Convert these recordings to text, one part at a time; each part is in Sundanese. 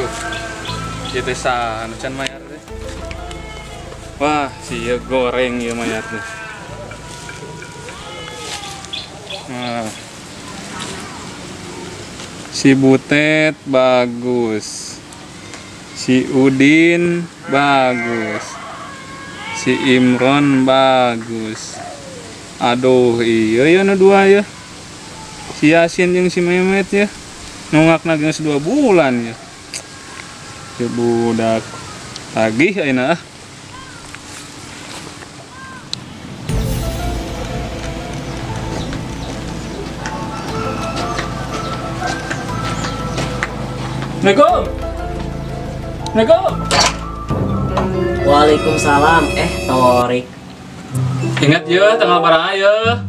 Duh. Ieu teh saha nu can mayar teh? Wah, si ieu goreng ieu mayar teh. Nah. Si Butet bagus. Si Udin bagus. Si Imron bagus. Aduh, iya ya nu dua ya. Si Yasin jeung si Mehmet ya. Nungakna geus 2 bulan ya. Ya budak tagih ayeuna ah. Assalamualaikum. Assalamualaikum. Waalaikumsalam. Torik. Ingat ya tanggal barang ya.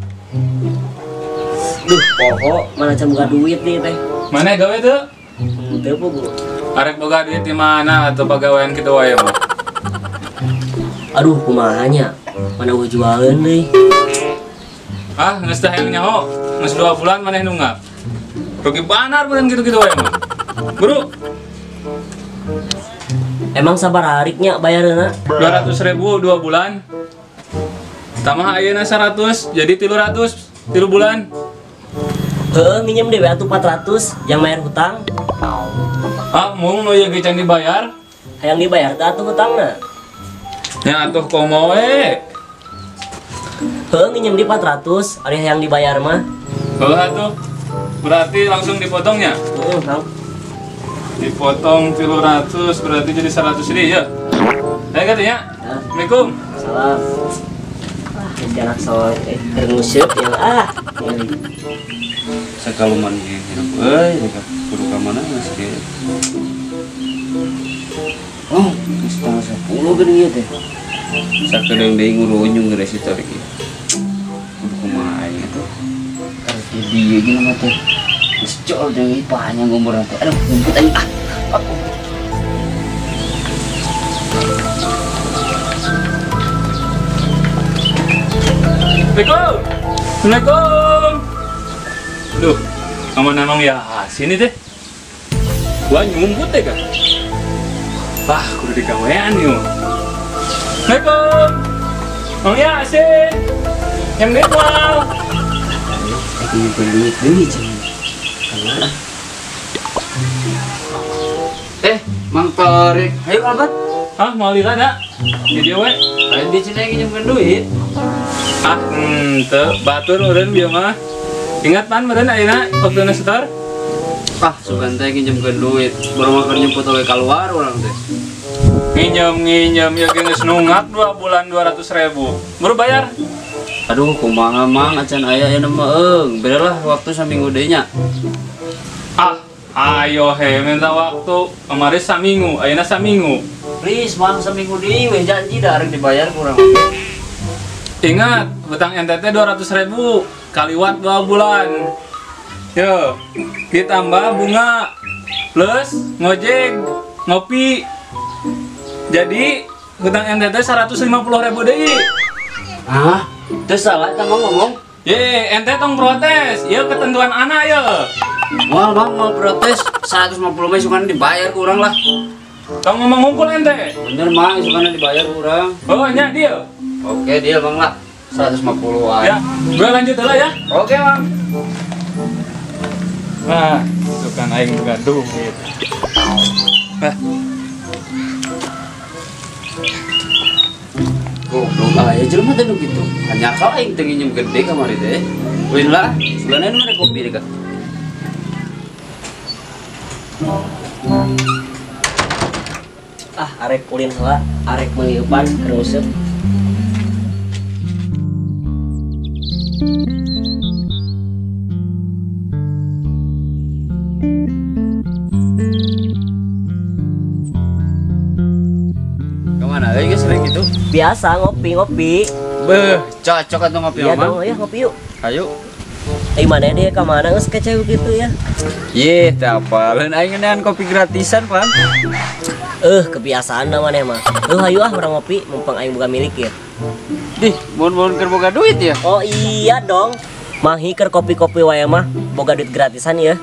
Duh, pokok mana can boga duit nih teh. Mana gawe tuh? Teu bu. Arek boga duit di mana atau pagawean kitu wae mah. Aduh, kumaha nya? Mana eueuh jualeun deui. Ah, geus teh hayang nyaho. Geus 2 bulan maneh nunggak. Rugi banar beureun kitu-kitu wae mah. Bro. Emang sabar hariknya bayarna? 200.000 2 bulan. Tambah ayeuna 100 jadi 300 3 bulan. Heeh, minjem dewe atuh 400 yang bayar hutang. Ah, mung nu ieu ge can dibayar. Hayang dibayar teh atuh hutangna. Nya atuh komo we. Heeh, minjem di 400, ari hayang dibayar mah. Heeh atuh. Berarti langsung dipotongnya? Heeh, Kang. Dipotong 300 berarti jadi 100 ini ya. Ya katanya. Assalamualaikum. Salam. Wah, ini anak soal keur nguseup ya ah. Sakaluman hirup euy, kudu ka mana geus ge. Oh, geus tanggal 10 geuning ieu teh. Sakedeung deui ngurunyung geus si Torik ieu. Kudu kumaha aing atuh. Karek di dieu jeung mah teh. Geus jol deui panjang umurna teh. Aduh, ngumpet aing ah. Assalamualaikum. Assalamualaikum. Duh, aman emang ya sini teh. Gua nyumput teh kan. Wah, kudu digawean yuk. Assalamualaikum. Mang Yasin. Yang duit moal. Aku nyimpen duit deui cing. Mang Torik. Ayo kalbat. Ah, mau lila dak? Di dieu we. Lain di sini nginjemkeun duit. Ah, henteu batur eureun bieu mah. Ingat pan meureun ayeuna waktuna setor? Ah, sugan teh nginjemkeun duit. Baru mah keur nyemput oge kaluar urang teh. Nginjem-nginjem ya geus nungak 2 bulan 200.000. Baru bayar. Aduh, kumaha mang acan aya ayeuna mah eung. Beda lah waktu saminggu deui nya. Ah, ayo he minta waktu kemarin saminggu, ayeuna saminggu. Please mang saminggu deui weh janji dah arek dibayar kurang. Ingat, hutang ente teh 200.000 kaliwat 2 bulan. Yo, ditambah bunga plus ngojek, ngopi. Jadi hutang ente teh 150.000 deui. Hah? Teu salah eta mah ngomong. Ye, ente tong protes. Ieu ketentuan anak ye. Moal bang, mau protes 150 mah isukana dibayar kurang lah. Tong ngomong hungkul ente. Bener mang, isukana dibayar kurang. Oh, nya deal. Oke, deal bang lah. 150-an. Ya, gue lanjut dulu ya. Oke, Bang. Nah, itu kan aing boga duit. Nah. Goblok aya jelema teh nu kitu. Hanya kau aing teu nginjem gede kamari teh. Win lah, sebelahna nu mere kopi deh, Kak. Ah, arek ulin heula, arek meuli eupan keur nguseup. Kemana euy geus sering gitu? Biasa ngopi-ngopi. Beuh, cocok atuh ngopi iya mah. Dong, ya ngopi yuk. Ayo. Mana dia ka mana geus kecewa gitu ya? Ye, teu apaleun aing ngeunaan kopi gratisan, Pan. Kebiasaan namanya mah. Hayu ah urang ngopi mumpung aing boga milik ya. Dih, mun-mun keur boga duit ya? Oh iya dong. Mahi keur kopi-kopi wae mah boga duit gratisan ya.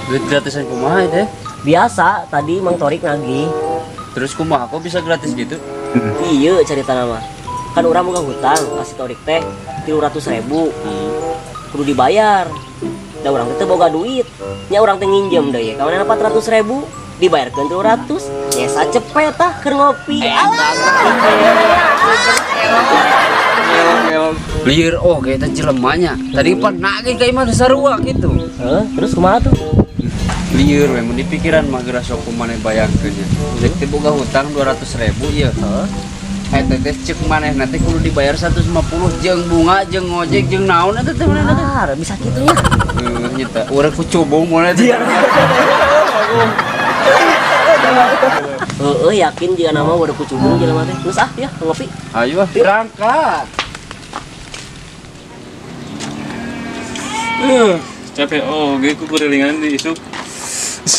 Duit gratisan kumaha teh? Biasa, tadi Mang Torik nagih. Terus kumaha kok bisa gratis gitu? Iya, cerita nama. Kan urang boga hutang kasih Torik teh 300.000. Kudu dibayar. Da urang teh boga duit. Nya urang teh nginjem deui. Ka manehna 400.000 dibayarkeun 300. Nya sacepet tah keur ngopi. Alah. Lieur oh kayak teh jelemanya. Tadi pan nagih ka imah sarua kitu. Heuh, terus kumaha tuh? Lieur we mun dipikiran mah geura sok maneh bayangkeun nya. Cek teh boga hutang 200.000 ieu. Heeh. Eta teh cek manehna teh kudu dibayar 150 jeung bunga jeung ngojek jeung naon eta teh manehna teh. Ah, bisa kitu nya. Heuh nya teh urang ku cobong moal teh. Heeh, yakin jika nama udah ku cubung jelema teh. Terus ah ya ngopi. Ayo ah berangkat. Capek oh, ge ku kurilingan di isuk.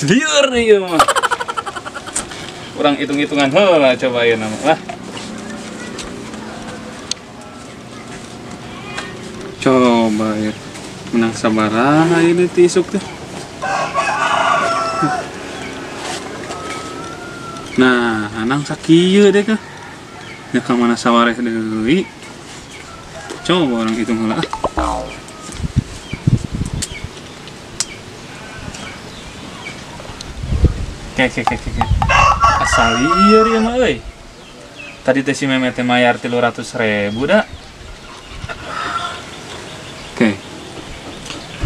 Lieur ieu mah. Urang hitung-hitungan heula coba ieu nama lah. Coba ya. Menang sabaraha ieu ti isuk teh. Nah, anang sakieu deh kah. Nya ka mana sawareh deui. Coba orang hitung heula. Oke. Asal ieu ieu mah euy. Tadi teh si Memet teh mayar 300.000 da. Oke.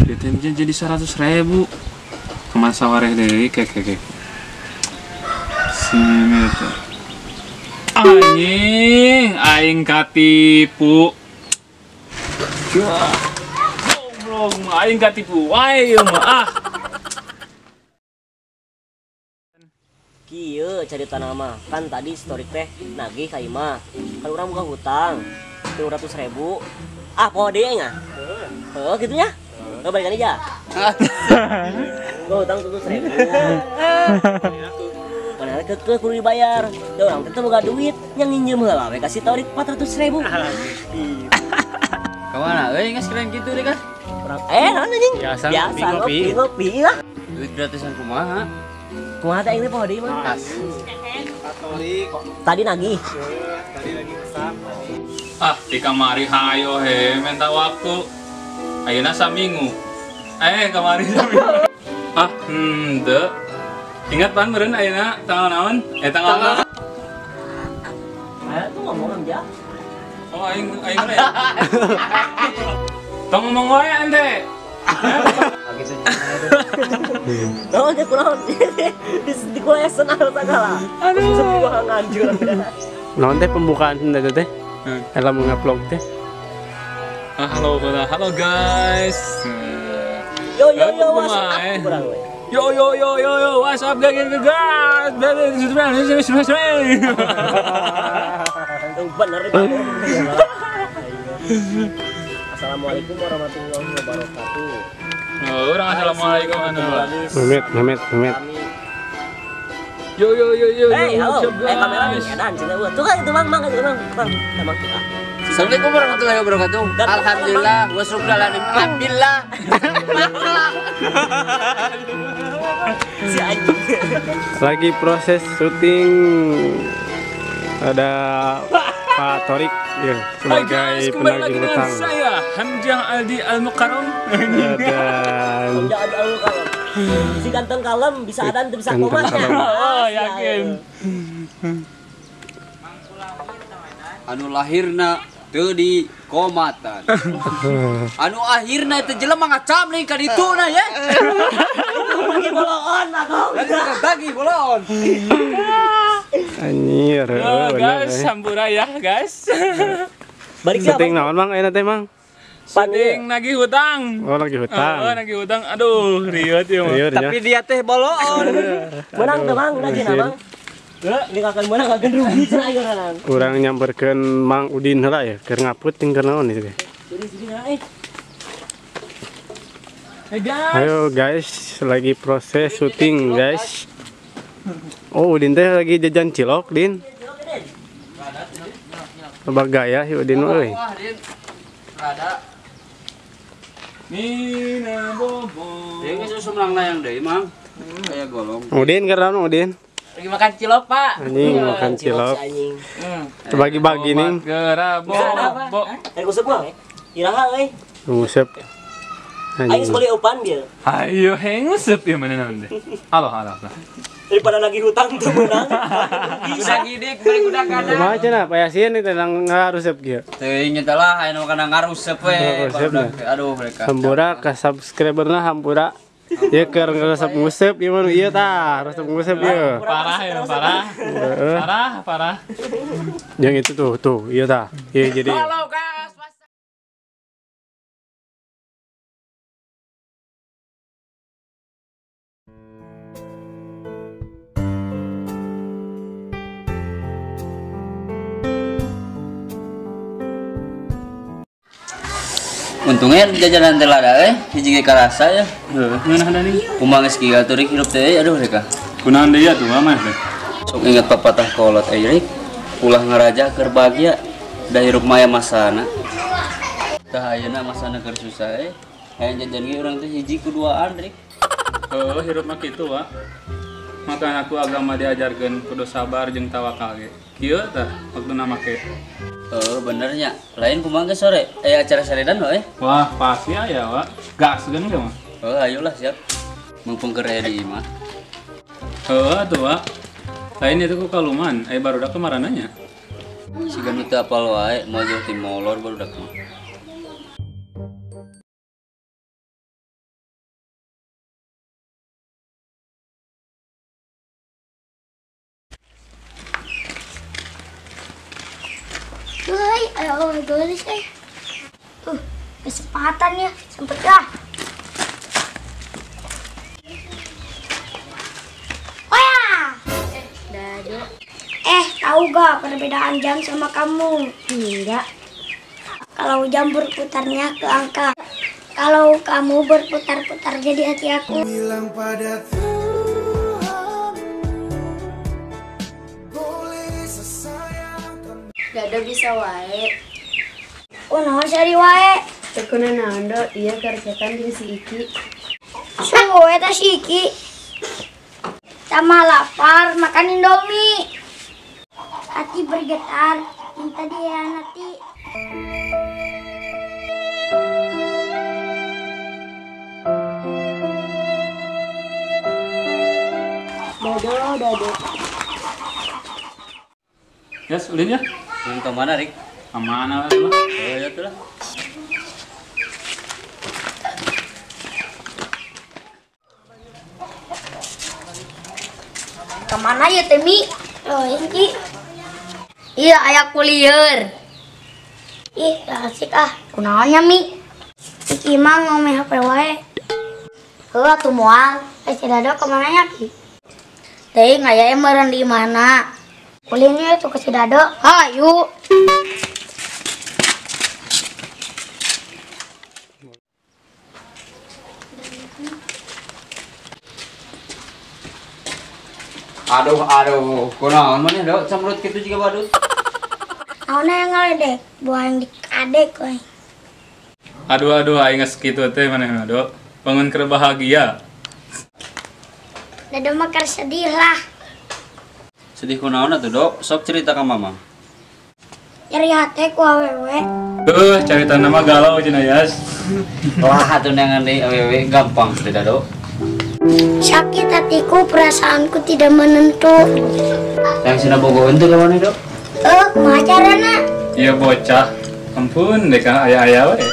Dia teh jadi 100.000. Kumaha sawareh deui ke. Si Memet teh. Anjing, aing katipu. Goblok, aing katipu wae ieu mah ah. Kieu carita nama kan tadi story teh nagih ka imah. Kan urang boga hutang 300.000. Ah, poho deui aing ah. Heuh, kitu nya. Heuh, balikan aja. Boga hutang 300.000. Padahal kekeh kudu dibayar. Da urang teh boga duit nya nginjem heula we kasih Torik 400.000. Ka mana euy geus keren kitu deh kah? Urang naon anjing? Biasa ngopi lah. Duit gratisan kumaha? Kumaha teh aing teh poho deui mah. Tadi nagih. Tadi lagi pesan. Ah, di kamari hayo he minta waktu. Ayeuna saminggu. Kamari saminggu. Ah, henteu. Ingat pan meureun ayeuna tanggal naon? Tanggal naon? Aya tuh ngomong aja. Oh, aing aing ya. Tong ngomong wae ente. Tahu aja kurang di kulesan harus segala. Aduh, gua nganjur. Naon teh pembukaan teh teh? Lamun ngupload teh. Halo, halo guys. Yo yo yo, what's up kurang we. Yo yo yo yo yo, what's up guys? Bener. Assalamualaikum warahmatullahi wabarakatuh. Oh, orang assalamualaikum warahmatullahi. Memet, Memet. Yo yo yo yo. Hey, halo. Kamera nih, edan cenah eueuh. Tuh kan itu Mang, Mang, itu Mang, Bang. Emang kita. Assalamualaikum warahmatullahi wabarakatuh. Alhamdulillah, wa syukran alhamdulillah. Si anjing. Lagi proses syuting ada Pak Torik ya, sebagai penagih hutang. Saya Hamzah Aldi Al-Mukarram. Dan Hamzah Aldi Al-Mukarram. Si ganteng kalem bisa adan bisa komat. Oh, yakin. Anu lahirna teu di komatan. Anu akhirna teh jelema ngacam nih ka dituna ye. Bagi boloon aku. Bagi boloon. Anjir, oh, guys, hampura ya, guys. Balik syuting naon Mang ayeuna teh Mang? Syuting nagih hutang. Oh, nagih hutang. Oh, nagih hutang. Aduh, riut ieu mah. Tapi dia teh boloon. Menang teh Mang, nagih na Mang. Heuh, ini kakan menang kakan rugi cenah aing urang. Urang nyamperkeun Mang Udin heula ya, keur ngaput jeung keur naon ieu teh. Hey guys. Ayo guys, lagi proses syuting guys. Oh, Udin teh lagi jajan cilok, Din. Loba gaya si Udin euy. Nina bobo. Deui geus usum layang deui, Mang. Aya golong. Udin keur naon Udin? Lagi makan cilok, Pak. Anjing makan cilok. Anjing. Bagi-bagi nih. Gerabo. Eh nguseup mah. Iraha euy. Nguseup. Aing geus meuli eupan dia. Hayo nguseup ieu mana naon teh. Halo halo. Daripada lagi hutang tuh menang. Udah gidik beli kuda kada. Kumaha cenah Pak Yasin teh ngaruseup kieu. Teuing nya lah aya nu kana ngaruseup we. Aduh mereka. Hampura ka subscriberna hampura. Ieu keur ngeresep nguseup ieu mah ieu tah, resep nguseup ieu. Parah ya, parah. Parah, parah. Yang itu tuh, tuh, ieu tah. Ieu jadi. Untungnya jajanan teh lada hiji ge karasa ya. Heeh, ngeunah da nih. Kumaha geus kieu atuh hirup teh aduh reka. Kunaon deui atuh mah teh. Sok inget papatah kolot euy, ulah ngaraja keur bahagia da hirup mah masana. Tah ayeuna masana keur susah euy. Hayang jajan ge urang teh hiji ku duaan rik. Heuh, hirup mah kitu wa. Maka aku agama diajarkeun kudu sabar jeung tawakal ge. Kieu tah waktuna make. Oh benernya, lain kumaha geus sore, acara saredan we. Wah pasti aya wa, gas geun ge mah. Oh ayolah siap, mumpung keur aya di imah. Heuh atuh wa, lain itu ku kaluman, aya barudak kemarananya. Siga nu teu apal wae, moal jauh ti molor barudak mah. Hei, ayo gelis eh. Kesempatan ya, sempet lah. Oh ya. Dado. Tahu gak perbedaan jam sama kamu? Enggak. Kalau jam berputarnya ke angka. Kalau kamu berputar-putar jadi hati aku. Bilang pada Tuhan, boleh sesayang. Dado bisa wae. Oh, naon sari wae. Teu kunaon do, ieu kerjaan jeung si Iki. Suwe eta si Iki. Sama lapar makan Indomie. Hati bergetar, minta dihianati. Dado, dado. Yes, ulin ya. Ulin ke mana, Rik? Ke mana lah? Oh, ya tuh lah. Kemana ya, Temi? Oh, ini. Iya, ayah kulier. Ih, asik ah. Kunaonnya, Mi? Iki mah ngomeh HP wae. Heuh atuh moal. Si Dado kemana nya, Ki? Teuing aya meureun di mana? Kuliahnya itu ke si Dado. Hayu. Aduh, aduh, kunaon maneh do cemrut kitu jiga badut. Naon yang ngaledek, buah yang dikadek we. Aduh, aduh, aing geus kitu teh maneh mah do. Bangun keur bahagia. Dado mah keur sedih lah. Sedih kunaon atuh, Dok? Sok cerita ka mama. Nyeri hate ku awewe. Heuh, carita nama galau cenah Yas. Wah, atuh neangan deui awewe gampang cerita, Dok. Sakit hatiku, perasaanku tidak menentu. Yang sina bogoheun teh ka mana, Dok? Kumaha carana? Ieu bocah. Ampun, dek aya-aya we.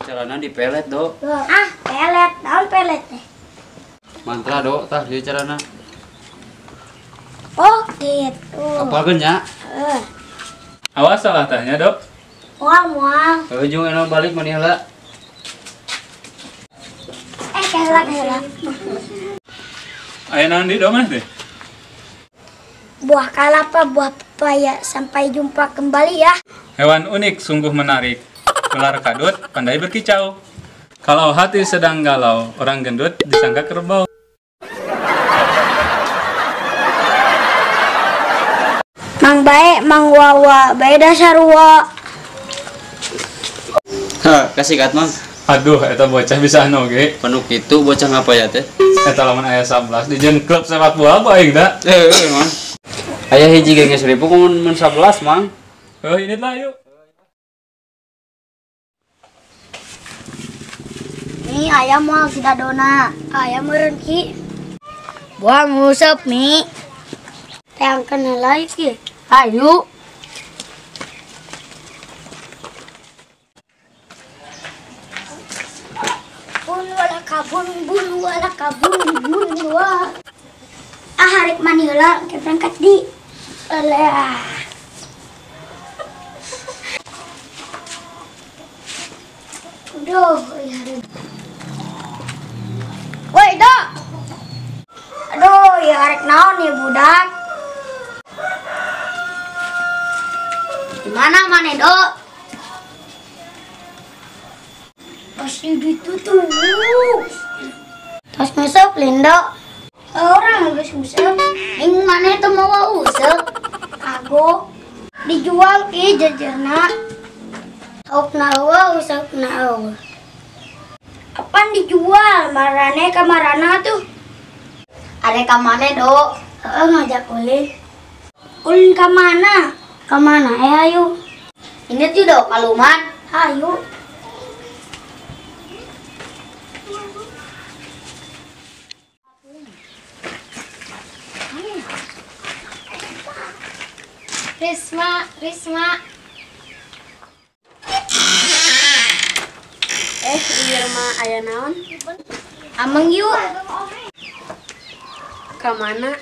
Carana dipelet, Dok. Ah, pelet. Naon pelet teh? Mantra, Dok, tah ieu carana. Oh, gitu. Apalkeun nya? Heeh. Awas salah tah nya, Dok. Moal, moal. Heuh, jeung anu balik maneh heula. Heula, heula. Aya naon deui, Dok, maneh teh? Buah kalapa, buah pepaya. Sampai jumpa kembali ya. Hewan unik sungguh menarik. Ular kadut pandai berkicau. Kalau hati sedang galau, orang gendut disangka kerbau. Mang bae, mang wawa, bae dasar wa. Hah, kasih kat, Mang. Aduh, eta bocah bisa oge. Penuh kitu bocah ngapa ya teh? Eta lamun aya 11 dijieun klub sepak bola ku aing da. Heuh, Mang. Aya hiji ge geus ribu mun 11, Mang. Heuh, ini lah yuk. Mi ayam moal si dadona. Ayam meureun ki. Buang nguseup mi. Teangkeun heula ki. Hayu. Bun wala kabun bun wala kabun bun wa. Ah harik mani heula ke berangkat di. Alah. Aduh, ya. Woi, Dok. Aduh, ya arek naon nih budak. Gimana mana, Dok? Pasti ditutup. Tos nguseup, Lindo. Orang geus nguseup. Ing mana itu mau useup? Kagok. Dijual ki jejerna. Haukna eueuh, useupna eueuh. Apaan dijual? Marane ka marana tuh. Are ka mana, Dok? Heeh, ngajak ulin. Ulin ka mana? Ka mana? Ayo. Ini tuh, Dok, kaluman. Ayo. Risma, Risma. Irma aya naon? Ameng yuk. Ka mana?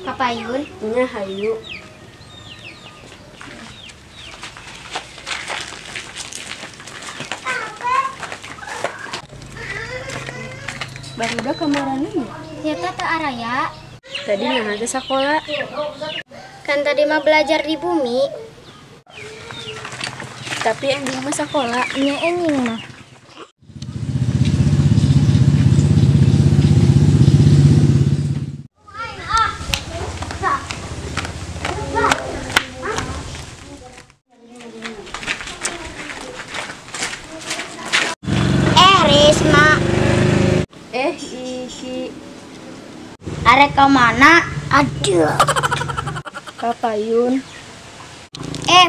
Papayun. Nya hayu. Barudak kamarana nya? Nyata teu araya. Tadi naha ge sakola? Kan tadi mah belajar di bumi. Tapi enjing mah sakola. Nya enjing mah. Risma. Iki. Arek ka mana? Aduh. Papayun.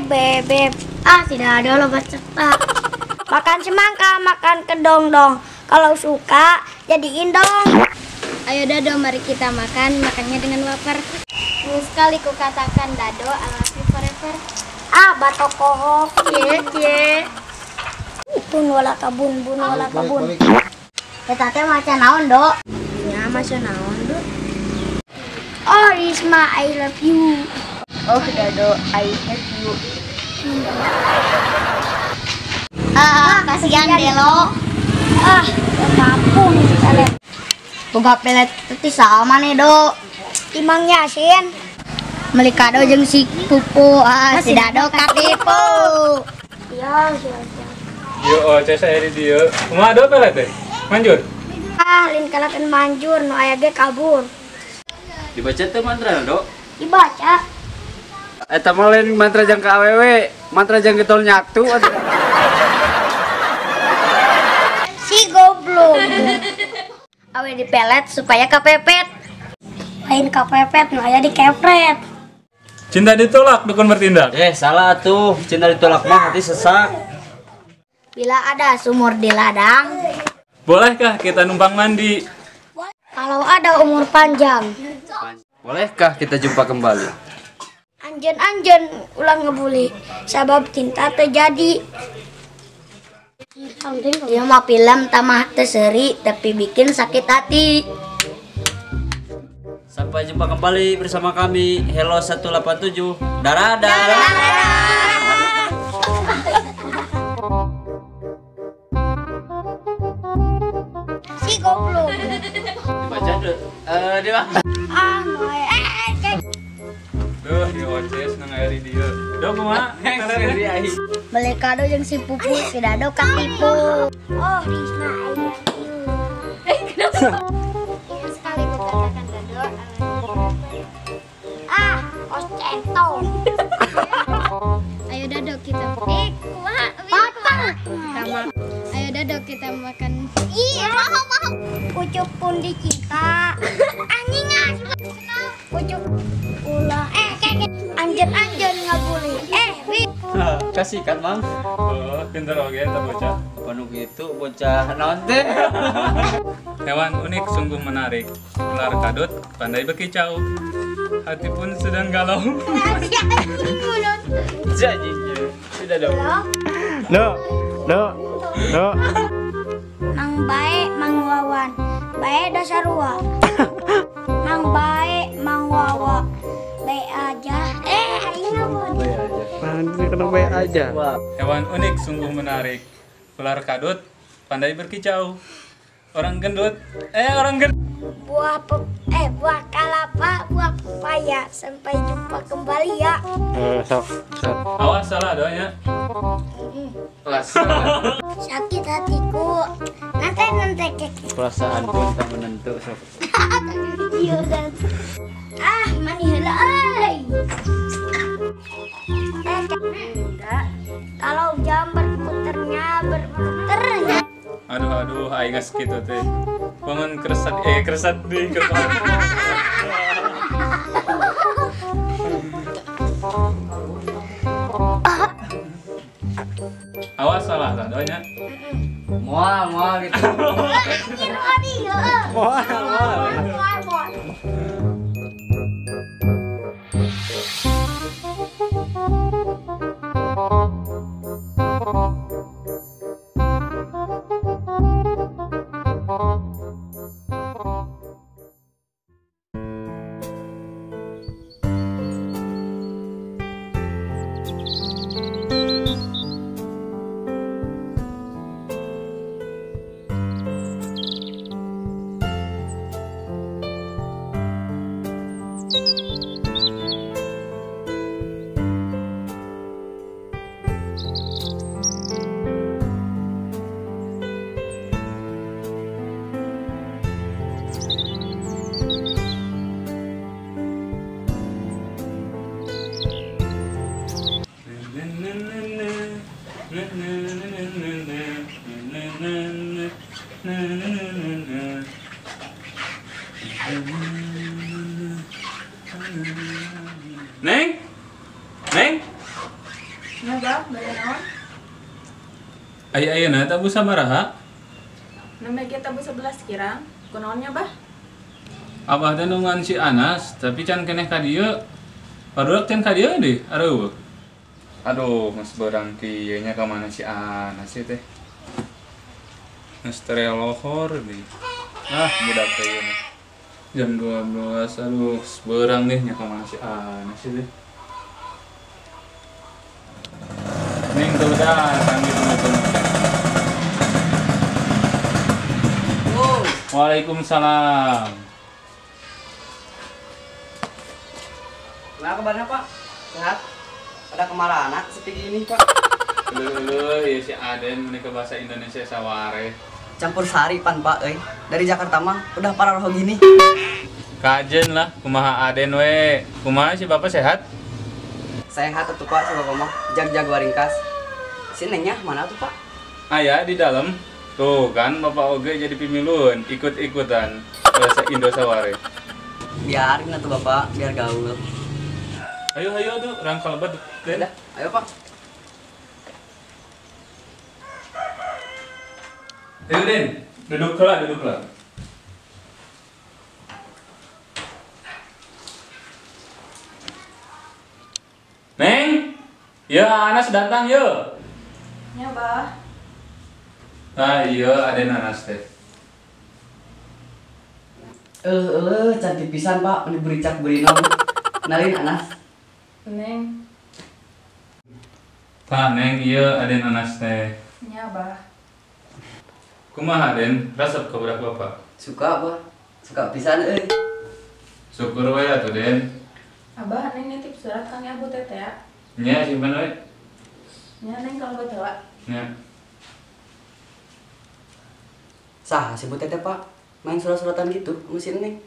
Bebeb. Ah, tidak ada loba cetak. Makan semangka, makan kedong-dong. Kalau suka, jadiin dong. Ayo Dado, mari kita makan. Makannya dengan lapar. Ingin sekali ku katakan Dado, I love you forever. Ah, batok kohok. Cie, cie. Bun wala kabun, bun wala kabun. Eta teh maca naon, Dok? Ya, maca naon, Dok? Oh, Risma, I love you. Oh, Dado, I hate you. Ah, kasihan Delo. Ah, kampung si pelet. Boga pelet itu sama nih, Dok. Imang Yasin. Meli kado jeung si Pupu, ah, si Dado katipu. Ya, ya, ya. Yo, oh, saya di dieu. Kumaha do pelet teh? Manjur. Ah, lain kalakan manjur, nu aya ge kabur. Dibaca teh mantra, Dok? Dibaca. Eta mah lain mantra jang ka awewe, mantra jang getol nyatu atuh. Si goblok. Awe dipelet supaya kepepet. Lain kepepet, nu aya dikepret. Cinta ditolak, dukun bertindak. Salah tuh. Cinta ditolak mah hati sesak. Bila ada sumur di ladang, bolehkah kita numpang mandi? Kalau ada umur panjang, bolehkah kita jumpa kembali? Anjen-anjen ulang ngebuli, sabab cinta terjadi. Dia mah film tamah teseri, tapi bikin sakit hati. Sampai jumpa kembali bersama kami Hello 187. Darah darah. Si goblok. Dibaca dulu. Dia. Ah, Duh, di oces nang aya di dieu. Duh, kumaha? Beli kado jeung si Pupu, si Dado katipu. Oh, Risma, I love you. Kenapa? Ingin sekali ku katakan Dado, ah, kos centong. Ayo Dado kita. Kumaha? Ayo Dado. pundi cinta. Anjing ah pucuk ulah anjen-anjen ngabuli. Kasih kan, Mang. Oh, pinter oge eta bocah. Panu gitu bocah naon teh. Hewan unik sungguh menarik. Ular kadut pandai berkicau. Hati pun sedang galau. Jadi, sudah dong. No. No. No. Mang bae Mang Wawan. Bae dasarua. Mang bae Mang Wawa. Bae aja. Aing ngabun. Nanti kena bae aja. Hewan unik sungguh menarik. Ular kadut pandai berkicau. Orang gendut. Orang gendut. Buah kelapa, buah pepaya. Sampai jumpa kembali ya. Sok. Awas salah doanya. Sakit hatiku. Nanti Perasaan pun tak menentu sok. Ah, mani heula euy. Enggak. Kalau jam berputarnya. Aduh, aing geus kitu teh. Bangun keresat keresat di keresat. Awas salah lah doanya. Moal gitu. Moal. Neng? Neng? Nah, Bah, bade naon? Aya ayeuna tabu sabaraha? Nembe ge tabu 11 kirang. Kunaon nya, Bah? Abah teh nungguan si Anas, tapi can keneh ka dieu. Barudak can ka dieu deh, areueuh. Aduh, geus beurang kieu nya ka mana si Anas ieu teh. Geus terelohor deui. Ah, budak teh ieu mah. Jam 12, aduh, beurang nih nya ka mana si Anas ieu teh. Neng tuh datang gitu gitu. Oh. Waalaikumsalam. Nah, kabarnya Pak? Sehat? Ada kemarahan anak seperti ini Pak? Lulu, ya si Aden menikah bahasa Indonesia saware. Campur sari pan Pak, euy. Dari Jakarta mah udah parah roh gini. Kajen lah, kumaha Aden we. Kumaha si Bapak sehat? Sehat atuh Pak, si Bapak mah jag-jag waringkas. Si Nengnya mana tuh Pak? Aya di dalam. Tuh kan Bapak oge jadi pimilun, ikut-ikutan bahasa Indo saware. Biarin atuh Bapak, biar gaul. Ayo ayo tuh, orang kalebet. Udah, ayo Pak. Ayo Den, duduklah, duduklah. Neng, ya Anas datang yo. Ya, Bah. Ah iya, ada Anas teh. Cantik pisan Pak, ini bericak berinong. Kenalin Anas. Neng. Tah Neng, iya ada Anas teh. Ya, Bah. Kumaha Den, resep ke budak bapak? Suka, Bah. Suka pisan euy. Syukur we atuh Den. Abah, Neng nitip surat kang Abu Tete ya. Nya simpen we. Nya Neng kalau baca. Nya. Sah si Bu Tete Pak, main surat-suratan gitu sama si Neng.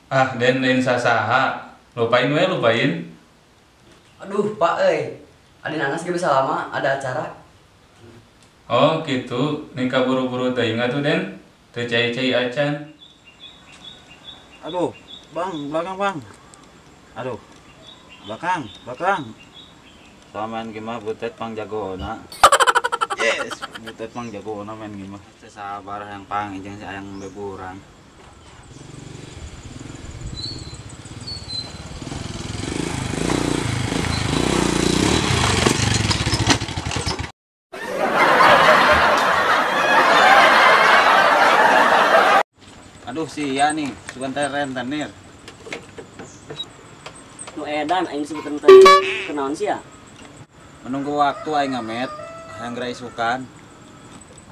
Ah, Den lain sasaha. Lupain we, lupain. Aduh, Pak euy. Aden Anas ge bisa lama, ada acara. Oh, gitu. Nikah buru-buru teuing atuh Den. Teu cai-cai acan. Aduh, bang, belakang bang. Aduh, belakang, belakang. Sama main gimana butet pang jagona. Yes, butet pang jagona main gimana. Sabar yang pang, jangan sayang beburang. Aduh sia nih, sugan teh rentenir. Nu edan aing disebut rentenir. Kenaon sia? Menunggu waktu aing ngamet, hayang geura isukan.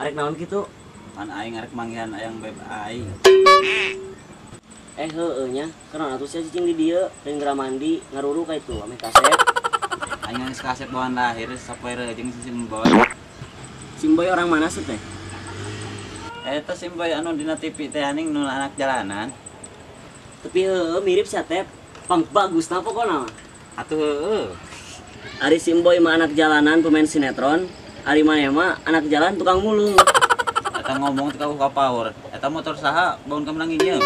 Arek naon kitu? Pan aing arek manggihan ayang beb aing. Eh heueuh nya, kenaon atuh sia cicing di dieu, lain geura mandi, ngaruru ka itu ameh kasep. Aing geus kasep bawaan lahir sapoe jeung si Simboy. Simboy orang mana sih teh? Eta Simboy anu dina TV teh aning nu anak jalanan. Tapi heueuh mirip sia teh. Pang bagus na pokona mah. Atuh heueuh. Ari Simboy mah anak jalanan pemain sinetron, ari maneh mah anak jalan tukang mulung. Eta ngomong teh ka power. Eta motor saha baun ka menang nginjem.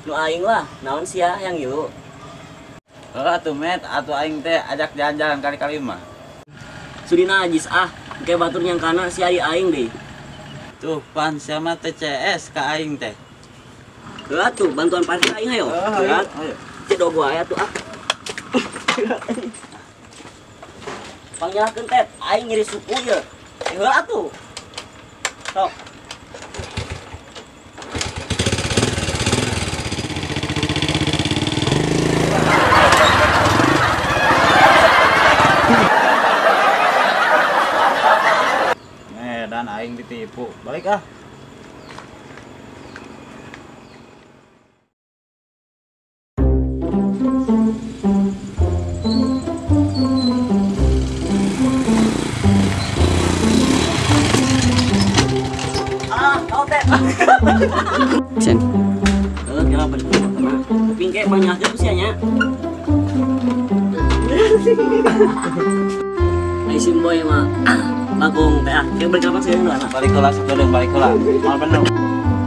Nu aing lah, naon sia yang ieu? Heuh atuh met, atuh aing teh ajak jalan-jalan kali-kali mah. Sudina ajis ah, engke batur nyangkana si ari aing deui. Tuh pan sama TCS ka aing teh. Heuh atuh bantuan parkir aing hayo. Heuh. Cek dogo aya tuh ah. Pangyalahkeun teh, aing nyeri suku ye. Heuh atuh. Sok. Dan aing ditipu. Balik ah. Ah, kau teh. Sen. Heuh, kira balik kana. Tapi engke banyaknya sia nya. Ai Simboy mah bagong teh ah, kayak balik kapan sih lah. Balik kelas satu balik kelas. Mal penuh.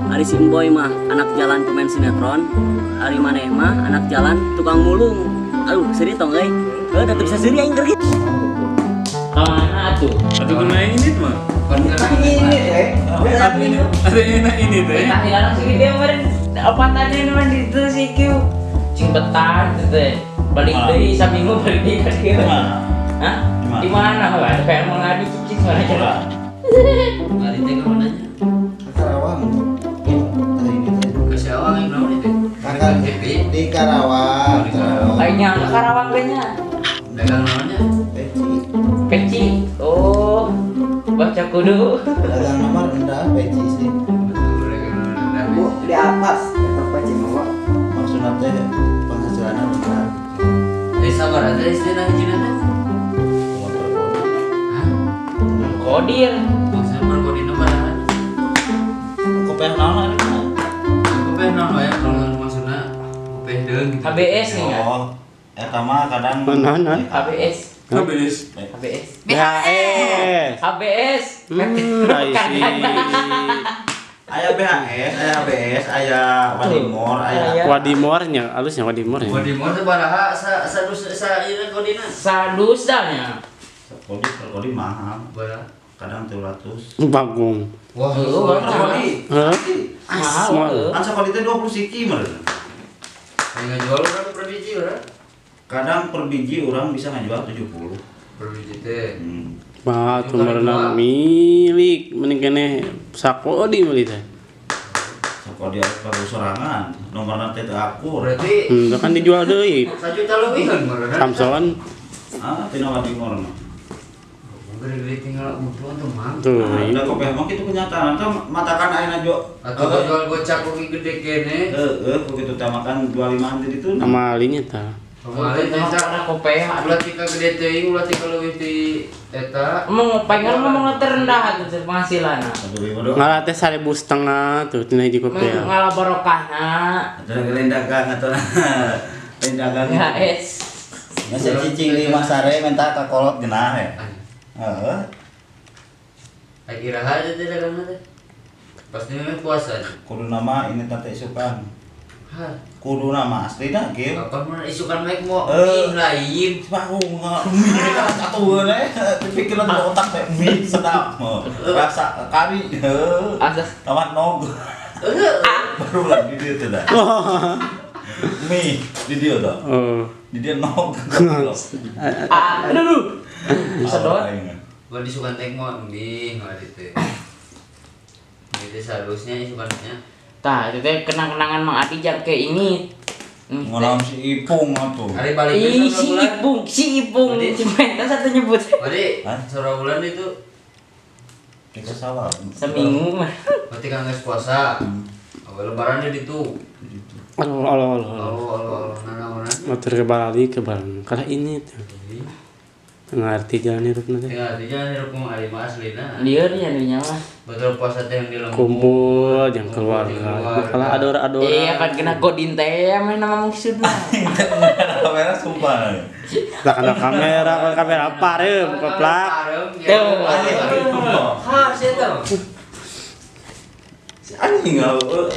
Ari Simboy mah anak jalan pemain sinetron, ari maneh mah anak jalan tukang mulung. Aduh, sedih tong euy. Heuh, da teu bisa seuri aing keur kitu. Mana atuh? Atuh kumaha ini mah? Ini teh. Ada enak ini teh. Tah langsung dia kemarin opatannya mah di itu si Q. Cing betah teh. Balik deui saminggu balik deui ka dieu. Hah? Di mana? Ada kayak mau ngadu cicing mana coba? Mari teh ke mananya? Karawang. Ini teh. Ke Karawang yang naon itu? Di Karawang. Kayaknya ke Karawang kayaknya. Dagang naonnya? Peci. Peci. Oh. Baca kudu. Dagang nomor rendah peci sih. Bu, di atas tetap peci mah. Maksudnya teh penghasilannya rendah. Eh sabar aja istilah hijina teh. Kodir. Maksudnya berkodin apa namanya? Kopeh naon eta? Kopeh naon wae kalau maksudna kopeh deung gitu. HBS nih kan? Oh, eta mah kadang HBS. HBS. HBS. BHS. HBS. Aya BHS, aya HBS, aya Wadimor, aya Wadimornya, alusnya Wadimor ya. Wadimor teh baraha sa sa ieu kodina. Sadusanya. Kodi mahal. Kadang 300. Bagong. Wah, kodi. Hah? Mahal. Kan sakodi teh 20 siki meureun. Aing ngajual urang per biji urang. Kadang per biji urang bisa ngajual 70. Per biji teh. Bah, tuh merenang milik mending keneh sakodi meuli teh. Sakodi perlu sorangan, nomorna teh teu akur. Berarti kan dijual deui. 1 juta leuwihan meureun. Samson. Ah, tina Wadimor mah. Gede tinggal utuh tuh mang. Tuh, nah, kopeh mah kitu kenyataan teh matakan ayeuna jo. Atau jual gocap oge gede kene. Heeh, begitu teh makan 25 di ditu. Amalinya tah. Amali teh karena kopeh ulah tika gede teuing, ulah tika leuwih ti eta. Emang pengen ngomong terendah atuh penghasilanna. Ngalah teh 1.500 tuh tina hiji kopeh. Ngalah barokahna. Atuh lain dagang atuh. Lain dagang. BHS. Masa cicing di Masare minta ka kolot geunah ya. Heeh. Iraha aja teh dagangna teh. Pasti memang puasa. Kudu nama ini tante isukan. Kudu nama aslina kieu. Kapan mun isukan mah mau mie lain. Aku mie atuh we pikiran di otak teh mie sedap. Rasa kari. Tamat nog. Baru lagi di dieu teh. Mie di dieu tah. Di dieu nog. Aduh. Sedot. Gua disukan teh mau mie ngadi teh. Mie teh seharusnya isukannya. Tah, itu teh kenang-kenangan Mang Adi jang ke ini. Ngolam si Ipung atuh. Hari balik si Ipung, si Ipung. Cuma satu nyebut. Berarti seberapa bulan itu? Tiga sawal. Seminggu mah. Berarti kan geus puasa. Awal lebaran di ditu. Aduh, aduh, aduh. Aduh, aduh, aduh. Motor ke Bali ke Bandung. Karena ini tuh. Ngerti jalan hidup nanti. Ngerti jalan hidup mah ari mah aslina. Lieur nya nya mah. Betul puasa teh yang di lembur. Kumpul jeung keluarga. Kalau ador-ador. Iya kan kena godin teh mah nama maksudna. Kamera sumpah. Lah kana kamera, kamera pareum koplak. Tuh. Ha, sia teh. Si anjing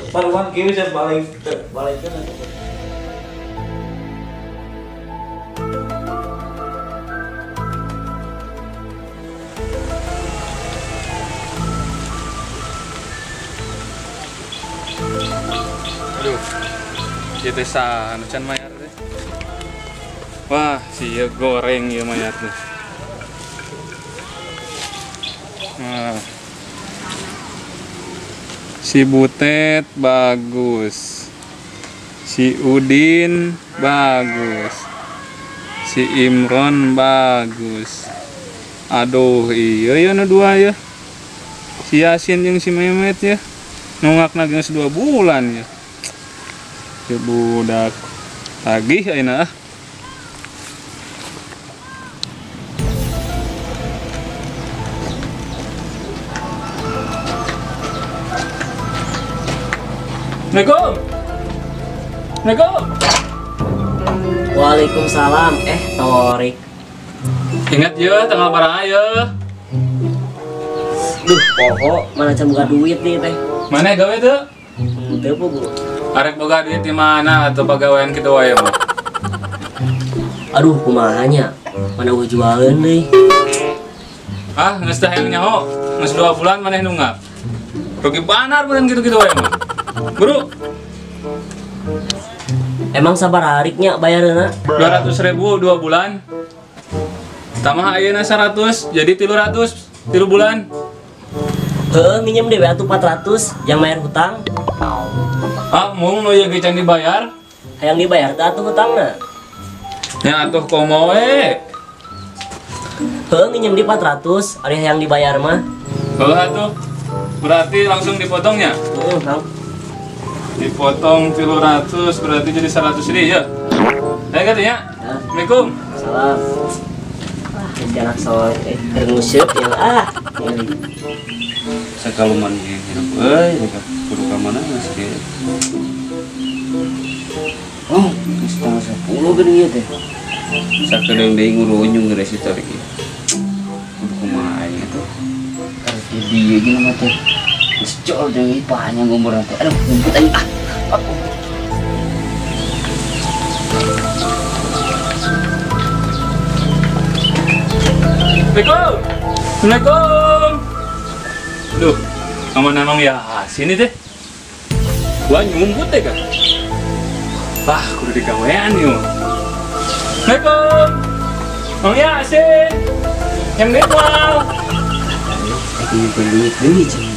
paruan kieu bisa balik balikeun atuh. Aduh, ieu teh saha nu can mayar teh. Wah, si ieu goreng ieu mayar teh. Nah. Si Butet bagus. Si Udin bagus. Si Imron bagus. Aduh, iya ya nu dua ya. Si Yasin jeung si Mehmet ya. Nungakna geus 2 bulan ya. Ya budak tagih ayeuna ah. Assalamualaikum. Assalamualaikum. Waalaikumsalam. Torik. Ingat ya tanggal baraha ya. Duh, poho mana can boga duit nih teh. Mana gawe teu? Teu bu. Arek boga duit di mana atau pagawean kitu wae mah. Aduh, kumaha nya? Mana eueuh jualeun deui. Ah, geus teh hayang nyaho. Geus 2 bulan maneh nunggak. Rugi banar bulan gitu-gitu wae mah. Bro. Emang sabar hariknya bayareuna? 200.000 2 bulan. Tambah ayeuna 100 jadi 300 3 bulan. Heeh, minjem dewe atuh 400 yang bayar hutang. Ah, mung nu ieu ge can dibayar. Hayang dibayar teh atuh hutangna. Nya atuh komo we. Heeh, minjem di 400, ari hayang dibayar mah. Heeh atuh. Berarti langsung dipotongnya? Heeh, Kang. Dipotong 300 berarti jadi 100 ribu ya. Ya katanya. Assalamualaikum. Salam. Wah, ini anak soleh keur nguseup ya ah. Sakaluman hirup euy, kudu ka mana geus kieu. Oh, geus tanggal 10 geuning ieu teh. Sakedeung deui ngurunyung geus si Torik ieu. Kudu kumaha aing atuh. Karek dieu jeung mah teh. Geus jol deui panjang umurna teh. Aduh, ngumpet aing ah. Assalamualaikum. Assalamualaikum. Duh, aman emang ya sini deh. Gua nyumput deh kan. Wah, kudu digawean yuk. Assalamualaikum. Mang Yasin. Yang duit wow. Aku nyimpen duit deui cenah.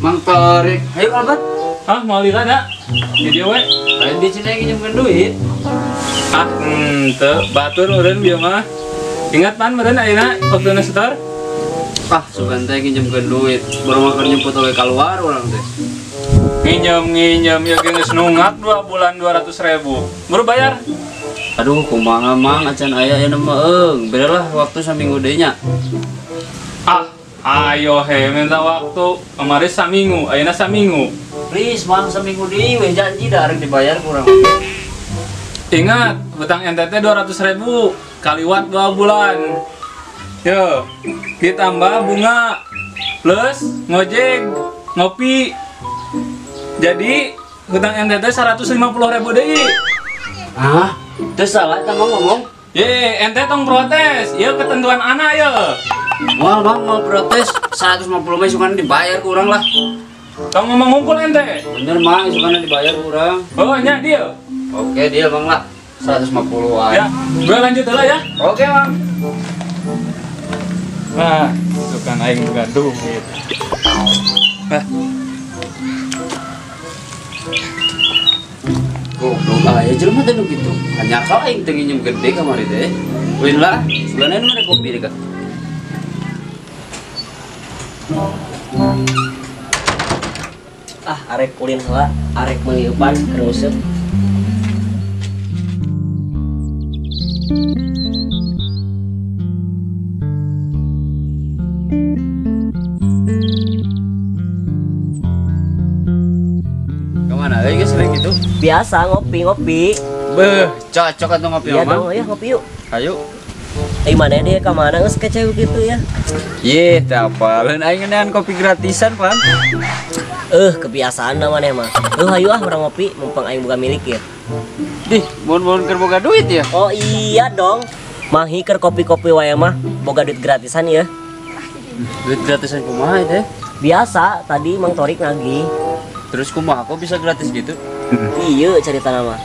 Mang Torik, ayo kalbat. Ah, mau lila dak? Di dia we. Lain di sini nginjemkeun duit. Ah, henteu, batur eureun bieu mah. Ingat pan meureun ayeuna waktuna setor? Ah, sugan teh nginjemkeun duit. Baru mah keur nyemput oge kaluar urang teh. Nginjem-nginjem ya geus nungak 2 bulan 200.000. Baru bayar. Aduh, kumaha mang acan aya ayeuna mah eung. Beralah waktu saminggu deui nya. Ah, ayo he minta waktu kemarin saminggu, ayeuna saminggu. Please, mang saminggu deui weh janji da arek dibayar kurang. Ingat, hutang ente teh 200.000 kaliwat 2 bulan. Yo, ditambah bunga plus ngojek Ngopi. Jadi hutang ente teh 150.000 deui. Hah? Teu salah eta mah ngomong. Ye, ente tong protes. Ieu ketentuan anak ye. Moal Bang, mau protes 150 mah isukana dibayar ku urang lah. Tong ngomong hungkul ente. Bener Mang, isukana dibayar ku urang. Oh, nya deal. Oke, deal Bang lah. 150 wae. Ya, gua lanjut heula ya. Oke, Bang. Nah, isukan aing boga duit. Nah. Goblok aya jelema teh nu kitu. Hanya kau aing teu nginjem gede kamari teh. Win lah, sebenarnya nu mere kopi deh, Kak. Ah, arek ulin heula, arek meuli eupan keur nguseup. Kemana euy geus sering gitu? Biasa ngopi-ngopi. Beuh, cocok atuh ngopi Iya mah. dong, ya ngopi yuk. Ayo. Mana dia ka mana geus kecewa gitu ya. Ye, teu apaleun aing ngeunaan kopi gratisan, Pan. Kebiasaan namanya mah. Hayu ah urang ngopi mumpung aing boga milik ya. Dih, mun-mun keur boga duit ya? Oh iya dong. Mahi keur kopi-kopi wae mah boga duit gratisan ya. Duit gratisan kumaha teh? Biasa, tadi Mang Torik nagih. Terus kumaha kok bisa gratis gitu? Iya cerita nama.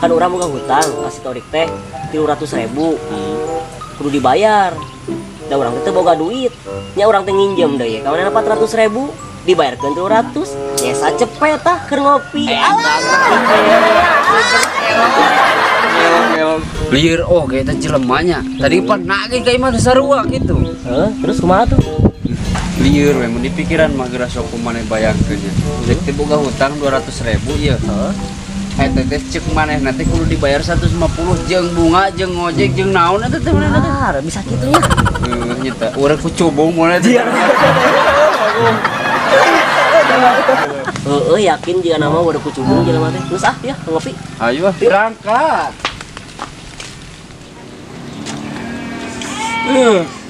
Kan urang boga hutang kasih Torik teh 300.000. Kudu dibayar. Da urang teh boga duit. Nya urang teh nginjem deui. Ka manehna 400.000 dibayarkeun 300. Nya sacepet tah keur ngopi. Alah. Lieur oh kayak teh jelemanya. Tadi pan nagih ka imah sarua kitu. Heuh, terus kumaha tuh? Lieur we mun di pikiran mah geura sok maneh bayangkeun nya. Cek teh boga hutang 200.000 ieu. Heeh. Eta teh cek manehna teh kudu dibayar 150 jeung bunga jeung ngojek jeung naon eta teh manehna teh. Ah, bisa kitu nya. Heuh nya teh urang ku cobong moal teh. Heeh, yakin jika nama udah ku cubung jelema teh. Terus ah ya ngopi. Ayo ah, berangkat.